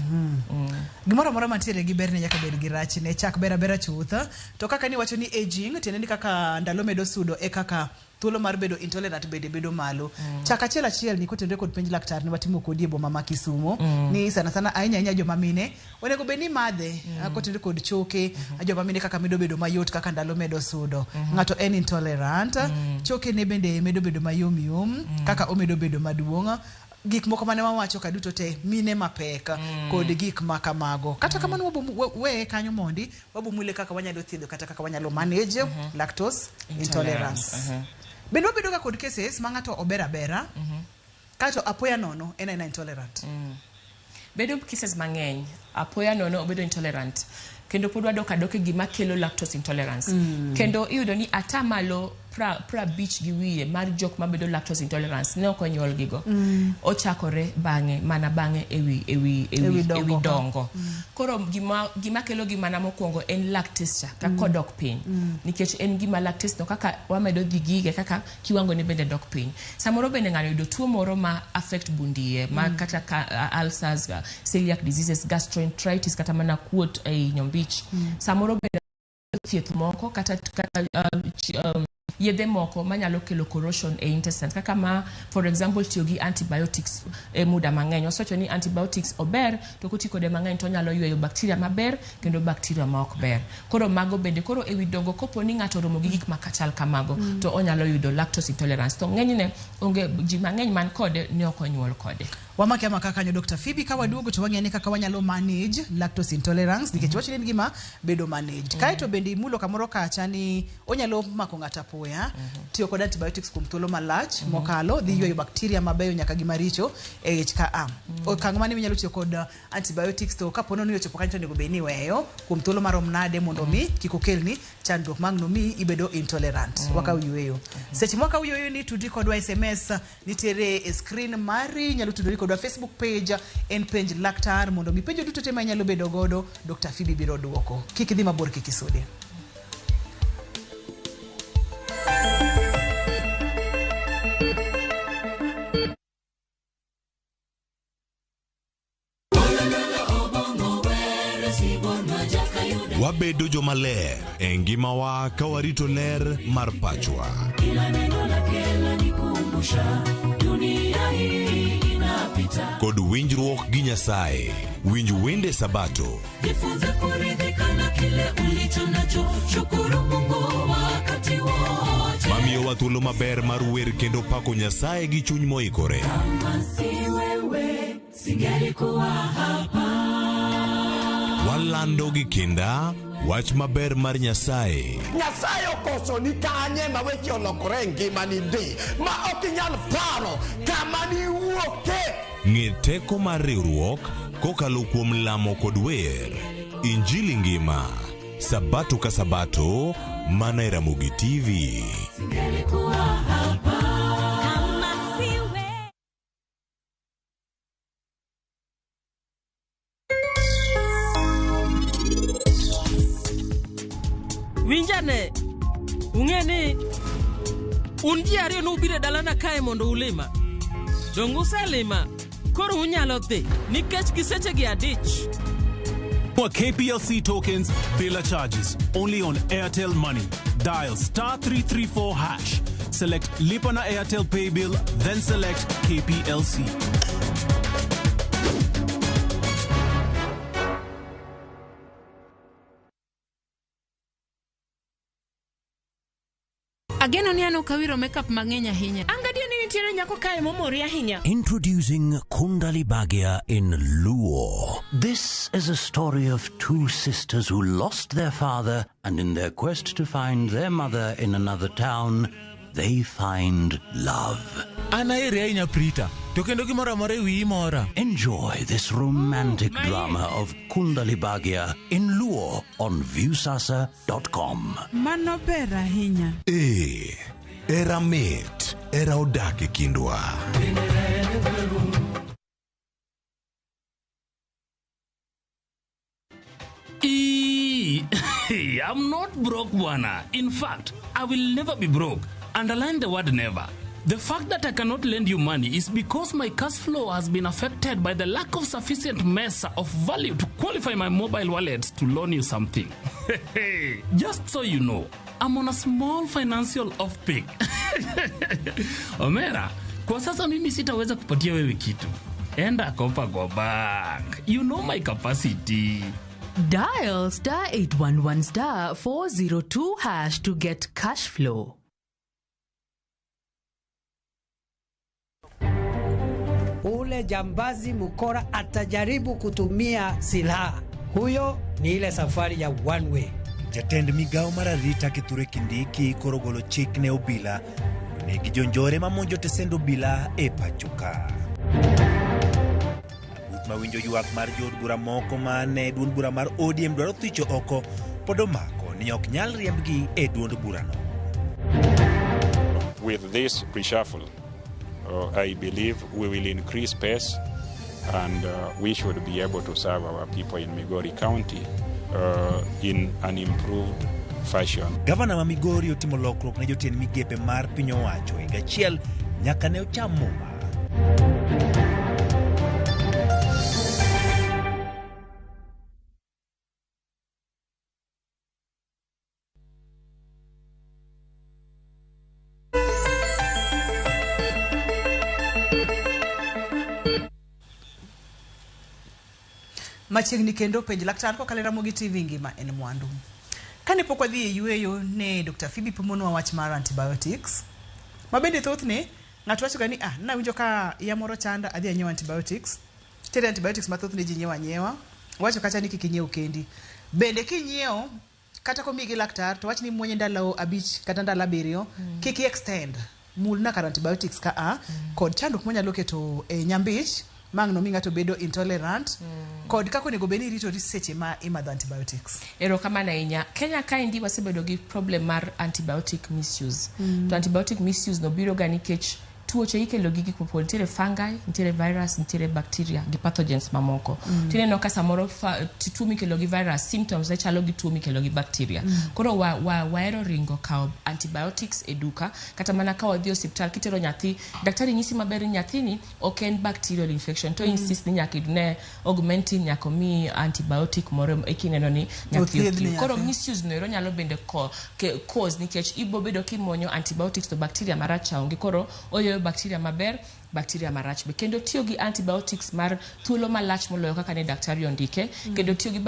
Gimoro amora mantiere gi berne nyaka bed gi rachne. Chak ber abera chuth, to kaka niwacho ni aging tiende ni kaka ndalo medo sudo e kaka thuolo mar bedo intolerant bende bedo malo. Chak achiel achiel ni kotenore kod penj laktar ni watimo kodi e boma ma Kisumo ni sana sana ahinya ahinya joma mine onego bed ni madhe kotenore kod choke joma mine kaka medo bedo mayot kaka ndalo medo sudo. Ng'ato en intolerant, choke ne bende medo bedo mayom yom kaka omedo bedo maduong'. Gik moko mane wawacho ka duto te mine mapek kod gik ma kamago. Kata kamano wabo weye kanyo mondi wabomule kaka wanyalo thiedho kata kaka wanyalo manage lactose intolerance. Bende wabedo ga kod cases ma ng'ato ober abera kato apoya nono en aena intolerant? Bedo cases mang'eny apoya nono obedo intolerant, kendo pod wadok adok e gima kelo lactose intolerance. Kendo iyudo ni atamalo 50 gi wiye mar jok mabedo lactose intolerance ne ok onyuolgigo. Ochakore bang'e mana bang'e ewi Ewi dongo ewi ka. Dongo. Koro gima kelo gi mana mokwongo en lactase cha ka kodok piny nikech en gima lactase no kaka wamedo dhi gige kaka kiwango ne bende dok piny. Samoro bende ng'ano yudo tuo moro ma affect bund iye ma kata ka ulcers, celiac diseases, gastroenteritis kata mana kuot ei nyombich. Samoro bende thieth moko kata yedhe moko manyalo kelo corrosion e intestines kaka ma, for example, tiyo gi antibiotics e muda mang'eny. Wasewacho ni antibiotics ober to koti kode mang'eny to onyalo yweyo bacteria maber kendo bacteria ma ok ber. Koro mago bende koro ewi dongo kopo ni ng'ato oromo gi gik machal kamago to onyalo yudo lactose intolerance. To ng'enyne onge ji mang'eny man kode ne ok onyuol kode. Wamake amaka kanyo, Dr. Phoebe. Ka waduogo to wang'eyo ni kaka wanyalo manage lactose intolerance nikech wach ni en gima bedo managed. Kaeto bende imulo kamoro kacha ni onyalo mako ng'ato apoya. Tiyo kod antibiotics kuom thuolo malach mokalo dhi ywayo bacteria mabeyo nyaka gi maricho e ich ka a. Okang' mane minyalo tiyo kod antibiotics, to kapo ni ochopo kanyo to onego bed ni iweyo kuom thuolo marom nade mondo mi kik okelni chandruok mang' nomi ibedo intolerant? Wakaw yueyo. Seche mwakaw yueyo ni tudri kodwa, SMS nitiere e screen mari, inyalo tudori kodwa Facebook page en Penj Laktar mondo mi penjo duto te ma inyalo bedo godo Dr. Phoebe biro duoko. Kik idhi mabor, kik isudi. Wabedo jomaler e ngimawa ka warito ler mar pachwa. Kila neno lake lanikumbusha dunia hii inapita. Kod winjruok gi Nyasaye. Winj wende Sabato. Jifunze kuridhika na kile ulicho nacho, shukuru Mungu wakati wote. Mamiyowa thuolo maber mar wer kendo pako Nyasaye gi chuny moikore. Kama si wewe, singelikuwa hapa. Walando gi kinda wach maber mar Nyasaye. Nyasaye okosoni kanye ma weche olokore e ngimani ndi ma ok inyal paro kama niwuoke. Ng'e teko mar riwruok kokalo kuom lamo kod wer. Injili ngima. Sabato ka Sabato, mana e Ramogi TV. Singelikuwa hapa. Kama si wewe. Winjane, ung'e ni un ji ariyo nubiro e dalana kae mondo ulima. Donge uselima? Koro unyalo dhi nikech gisechegi adich. For KPLC tokens, biller charges only on Airtel Money. Dial star 334 hash. Select Lipana Airtel Pay Bill, then select KPLC. Ageno ni an ok awiro makeup mang'eny ahinya. An gadier ni nitiere nyako kae momori ahinya. Introducing Kundali Bhagya in Luo. This is a story of two sisters who lost their father and in their quest to find their mother in another town, they find love. An aheri ahinya Prita, to kendo gimoro amora e wiyi mora. Enjoy this romantic drama of Kundali Bhagya in Luo on viewsasa.com. Mano ber ahinya. Ee, era mit, era odak e kindwa. Eee, I'm not broke, Bwana. In fact, I will never be broke. Underline the word never. The fact that I cannot lend you money is because my cash flow has been affected by the lack of sufficient mess of value to qualify my mobile wallet to loan you something. Just so you know, I'm on a small financial off peak. Omera, kwa sasa mimi sitaweza kupatia wewe kitu. Enda kopa kwa bank. You know my capacity. Dial star 811 star 402 hash to get cash flow. Ule jambazi mkora atajaribu kutumia silaha, huyo ni ile safari ya one way. Jatend migao mar arita Kithure Kindiki koro ogolo chik ne obila mondo negi jonjore mamonjo tesend obila e pacho ka. Aput mawinjo ywak mar jood bura moko mane duond bura mar ODM dwaro thicho oko pod omako ni ok nyal riembgi e duond burano. With this reshuffle, I believe we will increase pace and we should be able to serve our people in Migori County in an improved fashion. Gavana ma Migori otimo lokruok ne jotend migepe mar piny owacho higa achiel nyaka ne ocham muma. Machiegni kendo penj laktar kokalo e Ramogi TV ngima en mwandu. Kane pok wadhi e yueyo ne Dr. Phoebe pimonwa wach mar antibiotics. Ma bende thothne ng'ato wacho ga ni ah nawinjo ka iya moro chanda adhi anyiew antibiotics. Nitiere antibiotics ma thothne ji nyiewo anyiewa. Wacho kacha ni kik inyiew kendi. Bende kinyiewo kata komiyi gi laktar to wach ni imuonye ndalo 5 kata ndalo 7 kik i extend. Mulna kar antibiotics ka a kod chandruok monyalo keto e nyambich ma ang' nomi ng'ato bedo intolerant kod kaka onego bed ni iritori seche ma imadho antibiotics. Erokamano ahinya. Kenya kaendi wasebedo gi problem mar antibiotic misuse. To antibiotic misuse no biro ga nikech tuoche ikelo gi gik mopogore. Nitiere fungi, nitiere virus, nitiere bacteria gi pathogens mamoko. Tineno ka samoro tuo mikelo gi virus symptoms ne chalo gi tuo mikelo gi bacteria. Koro wahero ringo kawo antibiotics e duka kata mana ka wadhi e osiptal kitero nyathi, daktari nyisi maber ni nyathini ok en bacterial infection to insist ni nyaka ne augmentin nyaka omiyi antibiotic moro ekineno ni nyathi Othiedhne ok. Koro nyathi. misuse no ero nyalo bende cause nikech ibo bedo kimuonyo antibiotics to bacteria marach cha onge. Koro oyoyo bacteria maber, bacteria marach be. Kendo tiyo gi antibiotics mar thuolo malach moloyo kaka ne daktari ondike. Kendo tiyo gi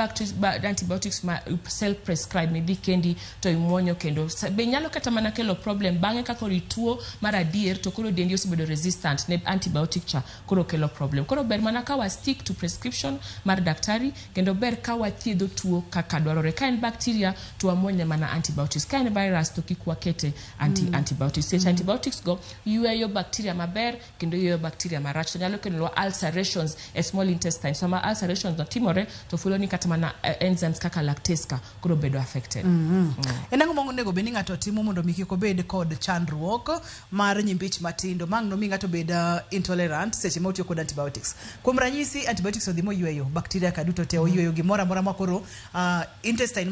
antibiotics ma self prescribe midhi kendi to imuonyo kendo be nyalo kata mana kelo problem bang'e ka koro ituo mar adier to koro dendi osebedo resistant ne antibiotic cha koro kelo problem. Koro ber mana ka wa stick to prescription mar daktari kendo ber ka wathiedho tuo kaka dwarore. Ka en bacteria to wamuonye mana antibiotics. Ka en virus to kik wakete antibiotics. Nikech antibiotics go yweyo bacteria maber kendo yweyo bacteria marach to nyalo kelonwa ulcerations e small intestine. Sama ulcerations no timore to fulo ni kata mana enzymes kaka lactase ka koro bedo affected. En ang'o ma onego bed ni ng'ato timo mondo mi kik obed kod chandruok mar nyimbich matindo ma ang' nomi ng'ato bed intolerant seche ma otiyo kod antibiotics? Kuom ranyisi antibiotics odhi moyweyo bacteria ka duto te oyweyo gimoro amora ma koro intestine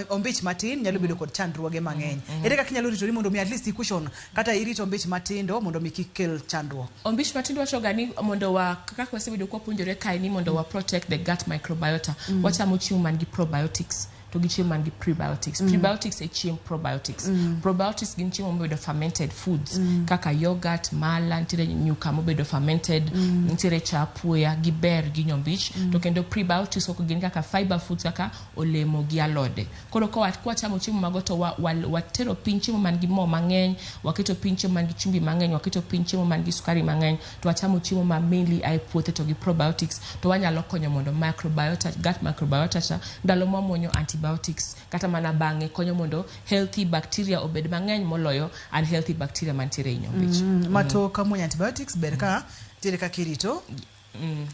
ombich matin nyalo bedo kod chandruoge mang'eny. Ere kaka inyalo ritori mondo mi at least i cushion kata irit ombich matindo mondo mi kik kel chandruok? chandruok. Ombich matindo wachoga ni mondo wa kaka wasebedo kwapuonjore kae ni mondo wa protect the gut microbiota. Wachamo chiemo man gi probiotics to gi chiemo man gi prebiotics. Prebiotics e chiemb probiotics. Probiotics gin chiemo mobedo fermented foods kaka yogurt, mala, nitiere nyuka mobedo fermented, nitiere cha apuoya, giber gi nyombich. To kendo prebiotics ok gin kaka fiber foods kaka olemo gi alode. Koro kwachamo chiemo mago to watero piny chiemo man gi mo mang'eny, waketo piny chiemo man gi chumbi mang'eny, waketo piny chiemo man gi sukari mang'eny, to wachamo chiemo ma mainly ae puothe to gi probiotics, to wanyalo konyo mondo microbiota, gut microbiota cha, ndalo mwamuonyo antibiotics kata mana bang'e konyo mondo healthy bacteria obed mang'eny moloyo unhealthy bacteria mantiere ei nyombich. Ma to ka muonyo antibiotics ber ka nitiere kaka irito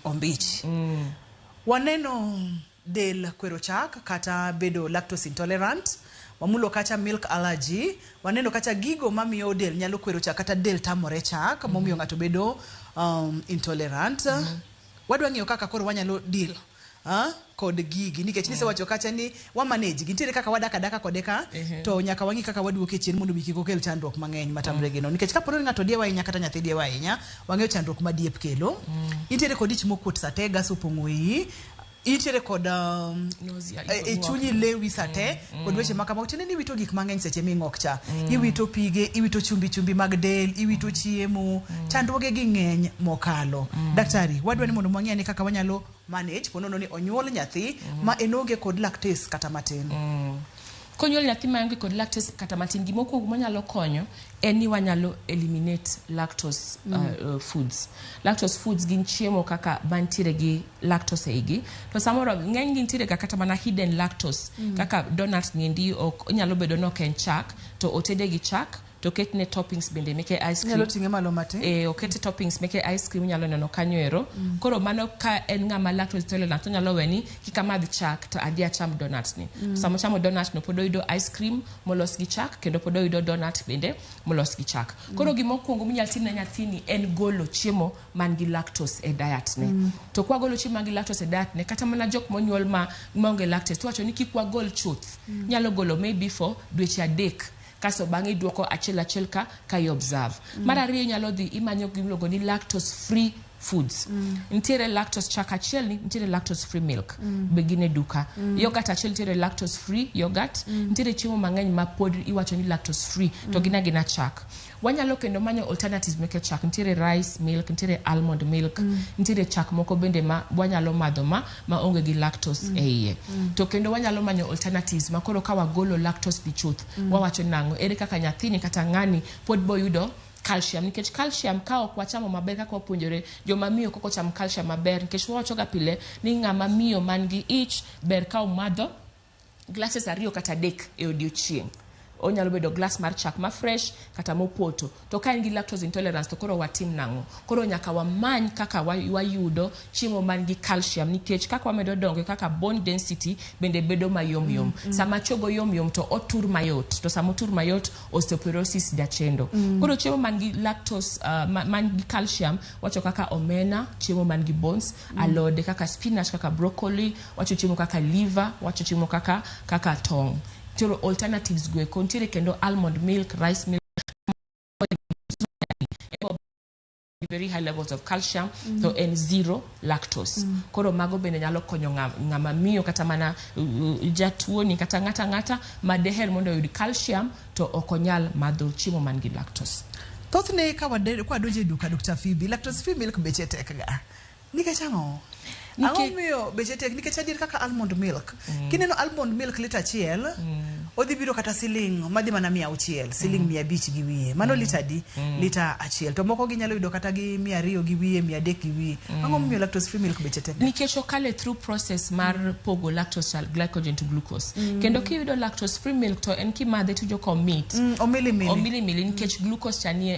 ombich. Waneno del kwero chak kata bedo lactose intolerant, wamulo kacha milk allergy, waneno kacha gigo mamiyo del nyalo kwero chak kata del tamore chak momiyo ng'ato bedo intolerant. Wadwa ng'iyo kaka koro wanyalo deal kod gigi nikech nisewacho kacha ni wa manage gi nitiere kaka wadak adaka kode ka to nyaka wang'i kaka waduoke chien mondo mi kik okel chandruok mang'eny matamre gino nikech kapo ni ng'ato diewo ahinya kata nyathi diewo ahinya wang'eyo chandruok ma diep kelo. Nitiere kod ich mokuot sate, gas opong'o iyi, intiere kod Nausea, e chunyi lewi sate kod weche ma kamago tiende ni iwito gik mang'eny seche ming'ok cha. Iwito pige, iwito chumbi chumbi mag del, iwito chiemo, chandruoge gi ng'eny mokalo. Daktari, wadwa ni mondo wang'e ni kaka wanyalo manage ponono ni onyuol nyathi ma en onge kod lactase kata matin. Konyuol nyathi maonge kod lactase kata matin, gimokwongo mwanyalo konyo en ni wanyalo eliminate lactose foods. Lactose foods gin chiemo kaka mantiere gi lactose eigi. To samoro ng'eny gi nitiere ga kata mana hidden lactose kaka donut niendi ok onyalo bedo ni ok en chak to otede gi chak to oketne toppings bende meke ice cream. Inyalo ting'e malo matin. Okete toppings meke ice cream inyalo neno kanyo ero. Koro mano ka en ng'ama lactose intolerant onyalo we ni kik amadh chak to adhi acham donut ni. Sama ochamo donut no pod oyudo ice cream molos gi chak kendo pod oyudo donut bende molos gi chak. Koro gimokwongo minyalo tim ne nyathini en golo chiemo man gi lactose e diet ne. To kwagolo chiemo man gi lactose e diet ne kata mana jok monyuol ma maonge lactase tiwacho ni kik wagol chuth. Nyalo golo maybe for dweche 3 kasto bang'e iduoko achiel achiel ka i observe. Mar ariyo inyalo dhi imanyo gimiluongo ni lactose free foods. Nitiere lactose chak achiel ni nitiere lactose free milk be gin e duka. Yogurt achiel nitiere lactose free yogurt. Nitiere chiemo mang'eny ma pod iwacho ni lactose free to gin agina chak. Wanyalo kendo manyo alternatives meke chak. Nitiere rice milk, nitiere almond milk, nitiere chak moko bende ma wanyalo madho ma onge gi lactose e iye. To kendo wanyalo manyo alternatives ma koro ka wagolo lactose di chuth, wawacho nang'o, ere kaka nyathini kata ng'ani pod boyudo calcium, nikech calcium ka ok wachamo maber kaka wapuonjore, joma miyo kok ocham calcium maber, nikech wawacho ga pile ni ng'ama miyo man gi ich ber ka omadho glasses 2 kata 3 e odiochieng'. Onyalo bedo glass mar chak ma fresh kata mopoto. To ka en gi lactose intolerance to koro watim nang'o? Koro nyaka wamany kaka wayudo chiemo man gi calcium, nikech kaka wamedo dongo kaka bone density bende bedo mayom yom. Sama chogo yom yom to otur mayot, to sama otur mayot osteoporosis jachendo. Koro chiemo man gi lactose man gi calcium wacho kaka omena, chiemo man gi bones, alode kaka spinach, kaka broccoli, wacho chiemo kaka liver, wacho chiemo kaka tong'. Nitiere alternatives go eko, nitiere kendo almond milk, rice milk, very high levels of calcium, to en zero lactose. Koro mago bende nyalo konyo ng'ama miyo kata mana jatuo ni kata ng'ata ng'ata ma deher mondo oyud calcium to ok onyal madho chiemo man gi lactose. Thothne ka wadonjo e duka Dr. Phoebe, lactose free milk beche tek ga. Nikech ang'o? Ang'o miyo beche tek? Nikech adier kaka almond milk. Kineno almond milk lita 1, odhi biro kata siling madhi mana 600, siling 500 gi wiye. Mano lita adi? Lita 1. To moko ginyalo yudo kata gi 200 gi wiye, 300 gi wiye. Ang'o momiyo lactose free milk beche tek? Nikech okale through process mar pogo lactose glycogen to glucose. Kendo kiyudo lactose free milk to en kimadhe to iwinjo ka omit. Omilimili. Omilimili nikech glucose cha ni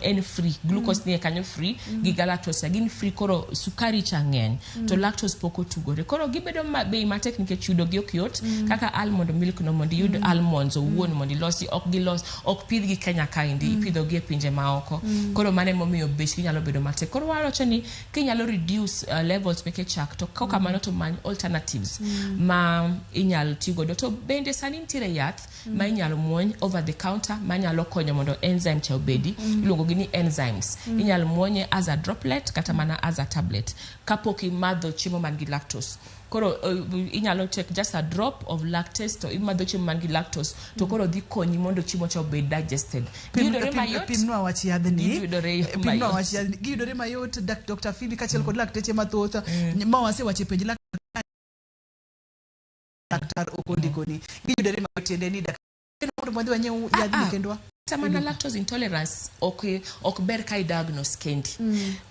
en free. Glucose ni e kanyo free, gi galactose gin free, koro sukari cha ng'eny. To lactose pok otugore. Koro gibedo bei matek nikech yudo gi ok yot. Kaka almond mondo milk no mondo iyud almonds owuon mondo ilosi ok gilos ok pidhgi Kenya kaendi ipidhogi e pinje maoko. Koro mano emomiyo bechgi nyalo bedo matek. Koro wawacho ni kinyalo reduce levels meke chak to kok kamano to many alternatives ma inyalo tigodo. To bende sani nitiere yath ma inyalo muony over the counter manyalo konyo mondo enzyme cha obedi. Iluongo gi ni enzymes. Inyalo muonye as a droplet kata mana as a tablet kapok imadho chiemo man gi lactose. Koro inyalo take just a drop of lactase to imadho chiemo man gi lactose to koro dhi konyi mondo chiemo cha obed digested. Giyudore mayot. Pimnwa wach yadhni. Giyudore e yo Pimnwa mayot. wach yadhni. Giyudore mayot Dr. Phoebe kaachiel kod lakteche mathoth ma wasewacho e penj laktar ok ondikoni. Giyudore mayot tiende ni daktar mondo wadhi wanyiew yadhni kendwa. Kata mana lactose intolerance ok ber ka i-diagnose kendi.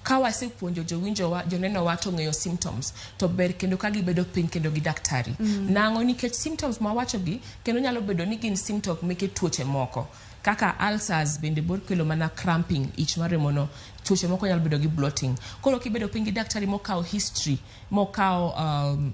Ka wasepuonjo jowinjowa, jonenowa to ng'eyo symptoms, to ber kendo ka gibedo piny kendo gi daktari. Nang'o? Nikech symptoms mawachogi kendo nyalo bedo ni gin symptoms meke tuoche moko. Kaka ulcers bende bor kelo mana cramping, ich maremono, tuoche moko nyalo bedo gi bloating. Koro kibedo piny gi daktari mokawo history, mokawo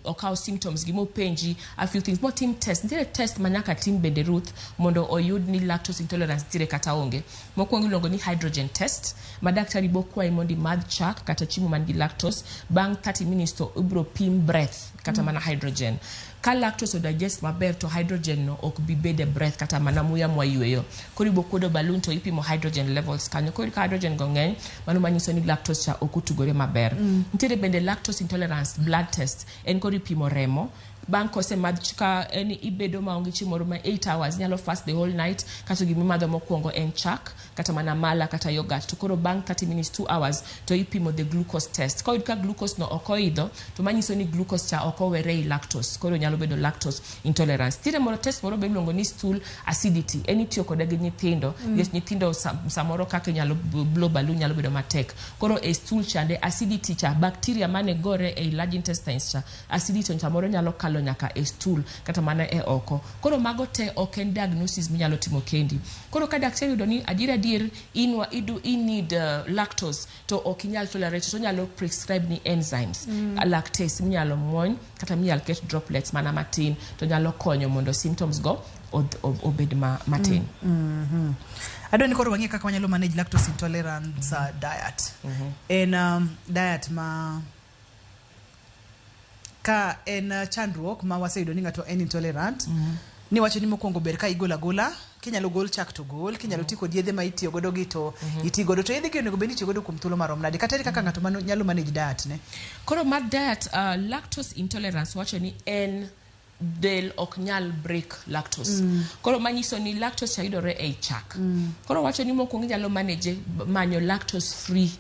okawo symptoms gi mopenji a few things, motim test. Nitiere test ma nyaka tim bende Ruth mondo oyud ni lactose intolerance nitiere kata onge. Mokwongo iluongo ni hydrogen test, ma daktari bo kwayi mondo imadh chak kata chiemo man gi lactose. Bang' 30 minutes to ibro pim breath kata mana hydrogen. Ka lactose odigest maber to hydrogen no ok bi bedo e breath kata mana muya mwayweyo. Koro ibo kuodo balloon to ipimo hydrogen levels kanyo. Koro ka hydrogen go ng'eny, mano manyiso ni lactose cha ok otugore maber. Nitiere bende lactose intolerance blood test. En koro ipimo remo. Bang' kosemadh ka en ibedo maonge chiemo moro ma 8 hours, inyalo fast the whole night, kasto gimimadho mokwongo en chak, kata mana mala kata yogurt. To koro bang' 30 minutes, 2 hours, to ipimo the glucose test. Koyud ka glucose no ok oidho, to manyiso ni glucose cha ok owere ei lactose. Koro nyalo bedo lactose intolerance. Nitiere moro test moro be iluongo ni stool acidity. En itiyo kode gi nyithindo, nikech nyithindo samoro kaka inyalo blow balloon nyalo bedo matek. Koro e stool chande acidity cha, bacteria mane gore ei large intestines cha, acidity samoro nyalo kalo nyaka e stool kata mana e oko. Koro mago te ok en diagnosis minyalo timo kendi. Koro ka daktari oyudo ni adier adier in, idu, in need lactose to ok inyal tolerate to onyalo prescribe ni enzymes lactase minyalo muony kata minyalo ket droplets mana matin to nyalo konyo mondo symptoms go obed matin. Adwa ni koro wang'e kaka wanyalo manage lactose intolerance diet. En diet ma ka en chandruok ma waseyudo ni ng'ato en intolerant ni wacho ni mokwongo ber ka igolo agola kinyalo gol chak to gol kinyalo ti kod yedhe ma itiyo godo gi to iti godo to yedhe gi onego bed ni itiyo godo kuom thuolo marom nade kata ere kaka ng'ato mano nyalo manage diet ne. Koro mar diet lactose intolerance wacho ni en del ok nyal break lactose. Koro manyiso ni lactose cha yudore ei chak. Koro wacho ni mokwongo inyalo manage manyo lactose free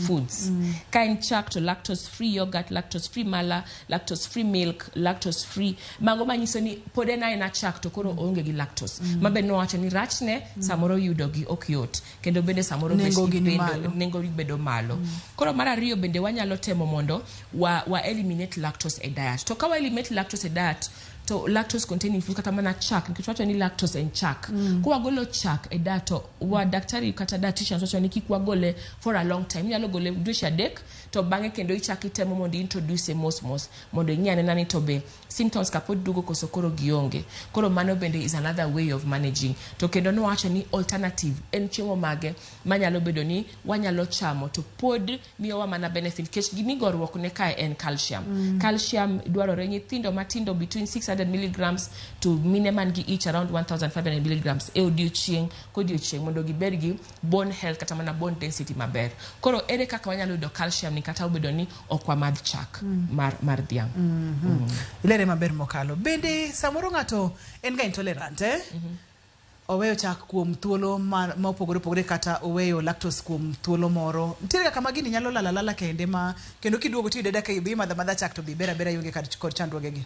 foods. Ka en chak to lactose free yogurt, lactose free mala, lactose free milk, lactose free. Mago manyiso ni pod en aena chak to koro oonge gi lactose. Ma be nowacho ni rachne samoro yudo gi ok yot. Kendo bende samoro Nengo bech gi ni bedo, malo. nengo gi bedo malo. Koro mar ariyo bende wanyalo temo mondo wa eliminate lactose e diet. To ka wa eliminate lactose e diet, to lactose containing food kata mana chak, nikech wacho ni lactose en chak. Ka wagolo chak e diet to wa daktari kata dietitians wacho ni kik wagole for a long time. Inyalo gole dweche 3 to bang'e kendo ichak itemo mondo introduce mos mos mondo ing'i anena ni to be symptoms kapod duogo koso koro gionge. Koro mano bende is another way of managing. To kendo nowacho ni alternative en chiemo mage manyalo bedo ni wanyalo chamo to pod miyowa mana benefit nikech gimigoruok ne kae en calcium. Calcium dwarore nyithindo matindo between 600 milligrams to mine man gi ich around 1500 milligrams e odiochieng' kodiochieng' mondo gibed gi bone health kata mana bone density maber. Koro ere kaka wanyalo yudo calcium ni kata obedo ni ok wamadh chak mar dhiang'. Ilere maber mokalo. Bende samoro ng'ato en ga intolerant eh? Oweyo chak kuom thuolo ma opogore opogore kata oweyo lactose kuom thuolo moro. Nitiere kaka ma gini nyalo lala lala kende ma kendo kiduogo tiyude ka ibi madho amadha chak to be ber abera ionge kod chandruoge gi.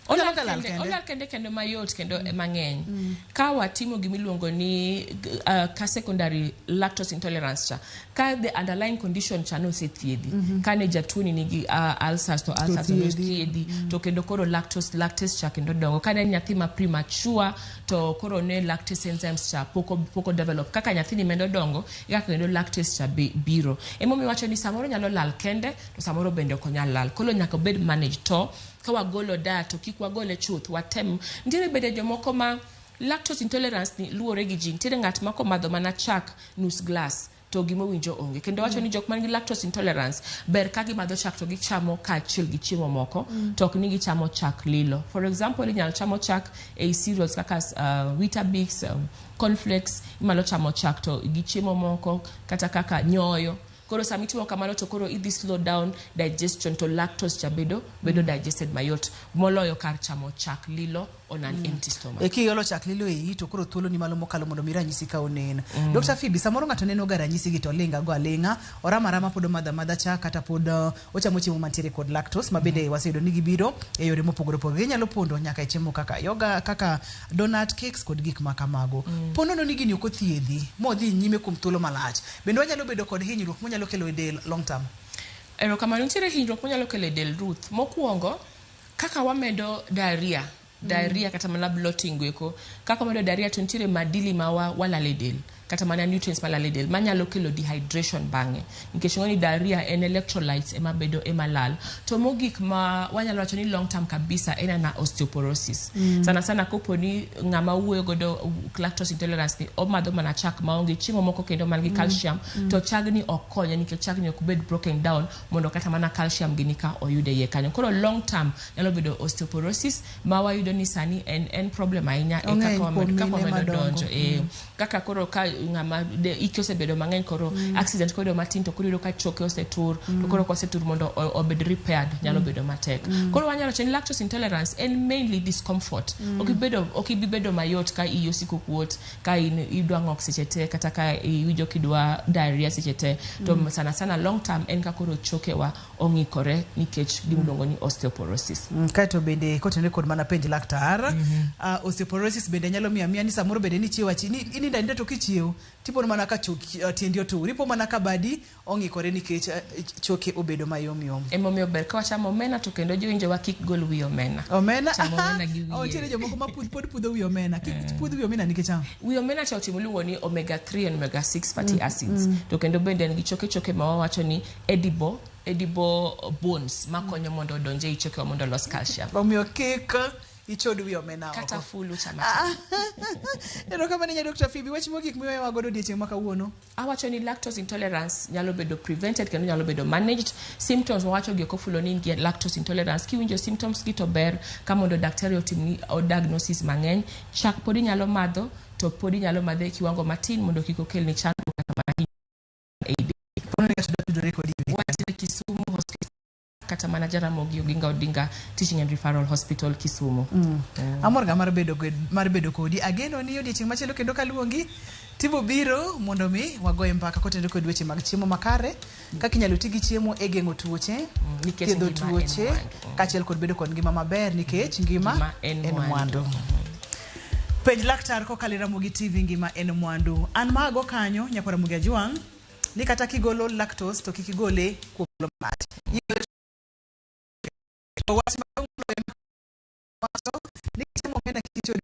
Onyalo ga lal kende. Olal kende kendo mayot kendo mang'eny. Ka watimo gimiluongo ni ka secondary lactose intolerance cha, ka the underlying condition cha nosethiedhi. Ka ne jatuo ni nigi ulcers to ulcers nosethiedhi to kendo koro lactase cha kendo dongo. Ka ne en nyathi ma premature to koro ne lactase enzymes cha pok develop. Kaka nyathini medo dongo, e kaka kendo lactase cha biro. Emomiyo wacho ni samoro nyalo lal kende to samoro bende ok onyal lal. Koro nyaka obed managed to Ka wagolo diet to kik wagole chuth, watem. Nitiere bende jomoko ma lactose intolerance ni luwore gi ji. Nitiere ng'at ma komadho mana chak nus glass to gima owinjo onge. Kendo wacho ni jok man gi lactose intolerance ber ka gimadho chak to gichamo kaachiel gi chiemo moko to ok ni gichamo chak lilo. For example, inyalo chamo chak ei cereals kaka Weetabix, cornflakes, inyalo chamo chak to gi chiemo moko kata kaka nyoyo. Koro sama itimo kamano to koro idhi slow down digestion to lactose cha bedo bedo digested mayot moloyo kar chamo chak lilo on an empty stomach. E kiolo chak lilo e iyi to koro thuolo ni malo mokalo mondo mi ranyisi ka onen. Dr. Phoebe, samoro ng'ato neno ga ranyisi gi to oling' ago aling'a, orama arama pod omadho amadha chak kata pod ochamo chiemo mantiere kod lactose ma bende waseyudo ni gibiro e yore mopogore opogore. Ginyalo pondo nyaka e chiemo kaka yoga, kaka donut cakes kod gik ma kamago. Po nono ni gini ok othiedhi modhi nyime kuom thuolo malach, bende wanyalo bedo kod hinyruok monyalo kelo e del long term? Erokamano, nitiere hinyruok monyalo kelo e del Ruth. Mokwongo, kaka wamedo diarrhea, diarrhea kata mana bloating goeko, kaka wamedo diarrhea to nitiere madili ma walalo e del, kata mana nutrients malalo e del, manyalo kelo dehydration bang'e. Nikech ing'eyo ni diarrhea en electrolytes ema bedo ema lal. To mogik ma wanyalo wacho ni long term kabisa en ana osteoporosis. Sana sana kopo ni ng'ama wuoyo godo lactose intolerance ni omadho mana chak maonge chiemo moko kendo man gi calcium to chagni ok konye nikech chagni ok bed broken down mondo kata mana calcium gini ka oyude iye kanyo. Koro long term nyalo bedo osteoporosis ma wayudo ni sani en problem ahinya e Ong'eny kaka kuom wamedo kaka mine wamedo madongo. donjo e kaka koro ka ng'ama ike osebedo mang'eny koro accident koyudo matin to koro iyudo ka choke osetur to koro kosetur mondo obed repaired nyalo bedo matek. Koro wanyalo wacho ni lactose intolerance en mainly discomfort. Ok ibi bedo mayot ka iyi osiko kuot, ka in idwa ng'ok seche te kata ka iwinjo kidwa diarrhea seche te. To sana sana long term en ka koro chokewa ong'ikore nikech gima iluongo ni osteoporosis. Kaeto bende kotenore kod mana penj laktar, osteoporosis bende nyalo miyo amiya ni samoro bende ni chiew achi ni inindo aninda to kichiew tipo mana ka choki tiendi otur, ipo mana ka badi ong'ikore nikech choke obedo mayom yom. Emomiyo ber ka wachamo omena to kendo jowinjowa kik gol wi omena. Omena? Chamo omena gi wiye. Oh, nitiere jomoko ma pod pudho wi omena. Kik pudh wi omena nikech ang'o? Wi omena cha otimo iluongo ni omega 3 and omega 6 fatty acids. To kendo bende en gi choke choke ma wawacho ni edible bones makonyo mondo odonj ei chokewa mondo olos calcium. Omiyo kik ichod wi omena oko. Kata fulu chama. Erokamano nya Dr. Phoebe, wach mogik miweyowa godo odiechieng' ma kawuono. Awacho ni lactose intolerance nyalo bedo prevented kendo nyalo bedo managed. Symptoms wawacho gi ok ofulo ni in gi lactose intolerance. Kiwinjo symptoms gi to ber ka mondo daktari otimni diagnosis mang'eny. Chak pod inyalo madho to pod inyalo madhe e kiwango matin mondo kik okelni chandruok kata mana ei del. Wantiere Kisumu Hospital kata mana Jaramogi Oginga Odinga Teaching and Referral Hospital Kisumu. Amor ga mar bedo kodi. Ageno ni odiechieng' machielo kendo kaluongi tibo biro mondo mi wagoye mbaka kotenore kod weche mag chiemo makare, kaka inyalo ti gi chiemo e geng'o tuoche, nikech thiedho ngima en tuoche, mwandu. Kaachiel kod bedo kod ngima maber nikech ngima Ngima en en mwandu. mwandu. Penj laktar kokalo e Ramogi TV, ngima en mwandu. An mago kanyo nyakwar Ramogi Ajwang' ni kata kigolo lactose to kik igole kuom mach. Wach maduong' moloyo wacho ni chiemo omena kik ichod.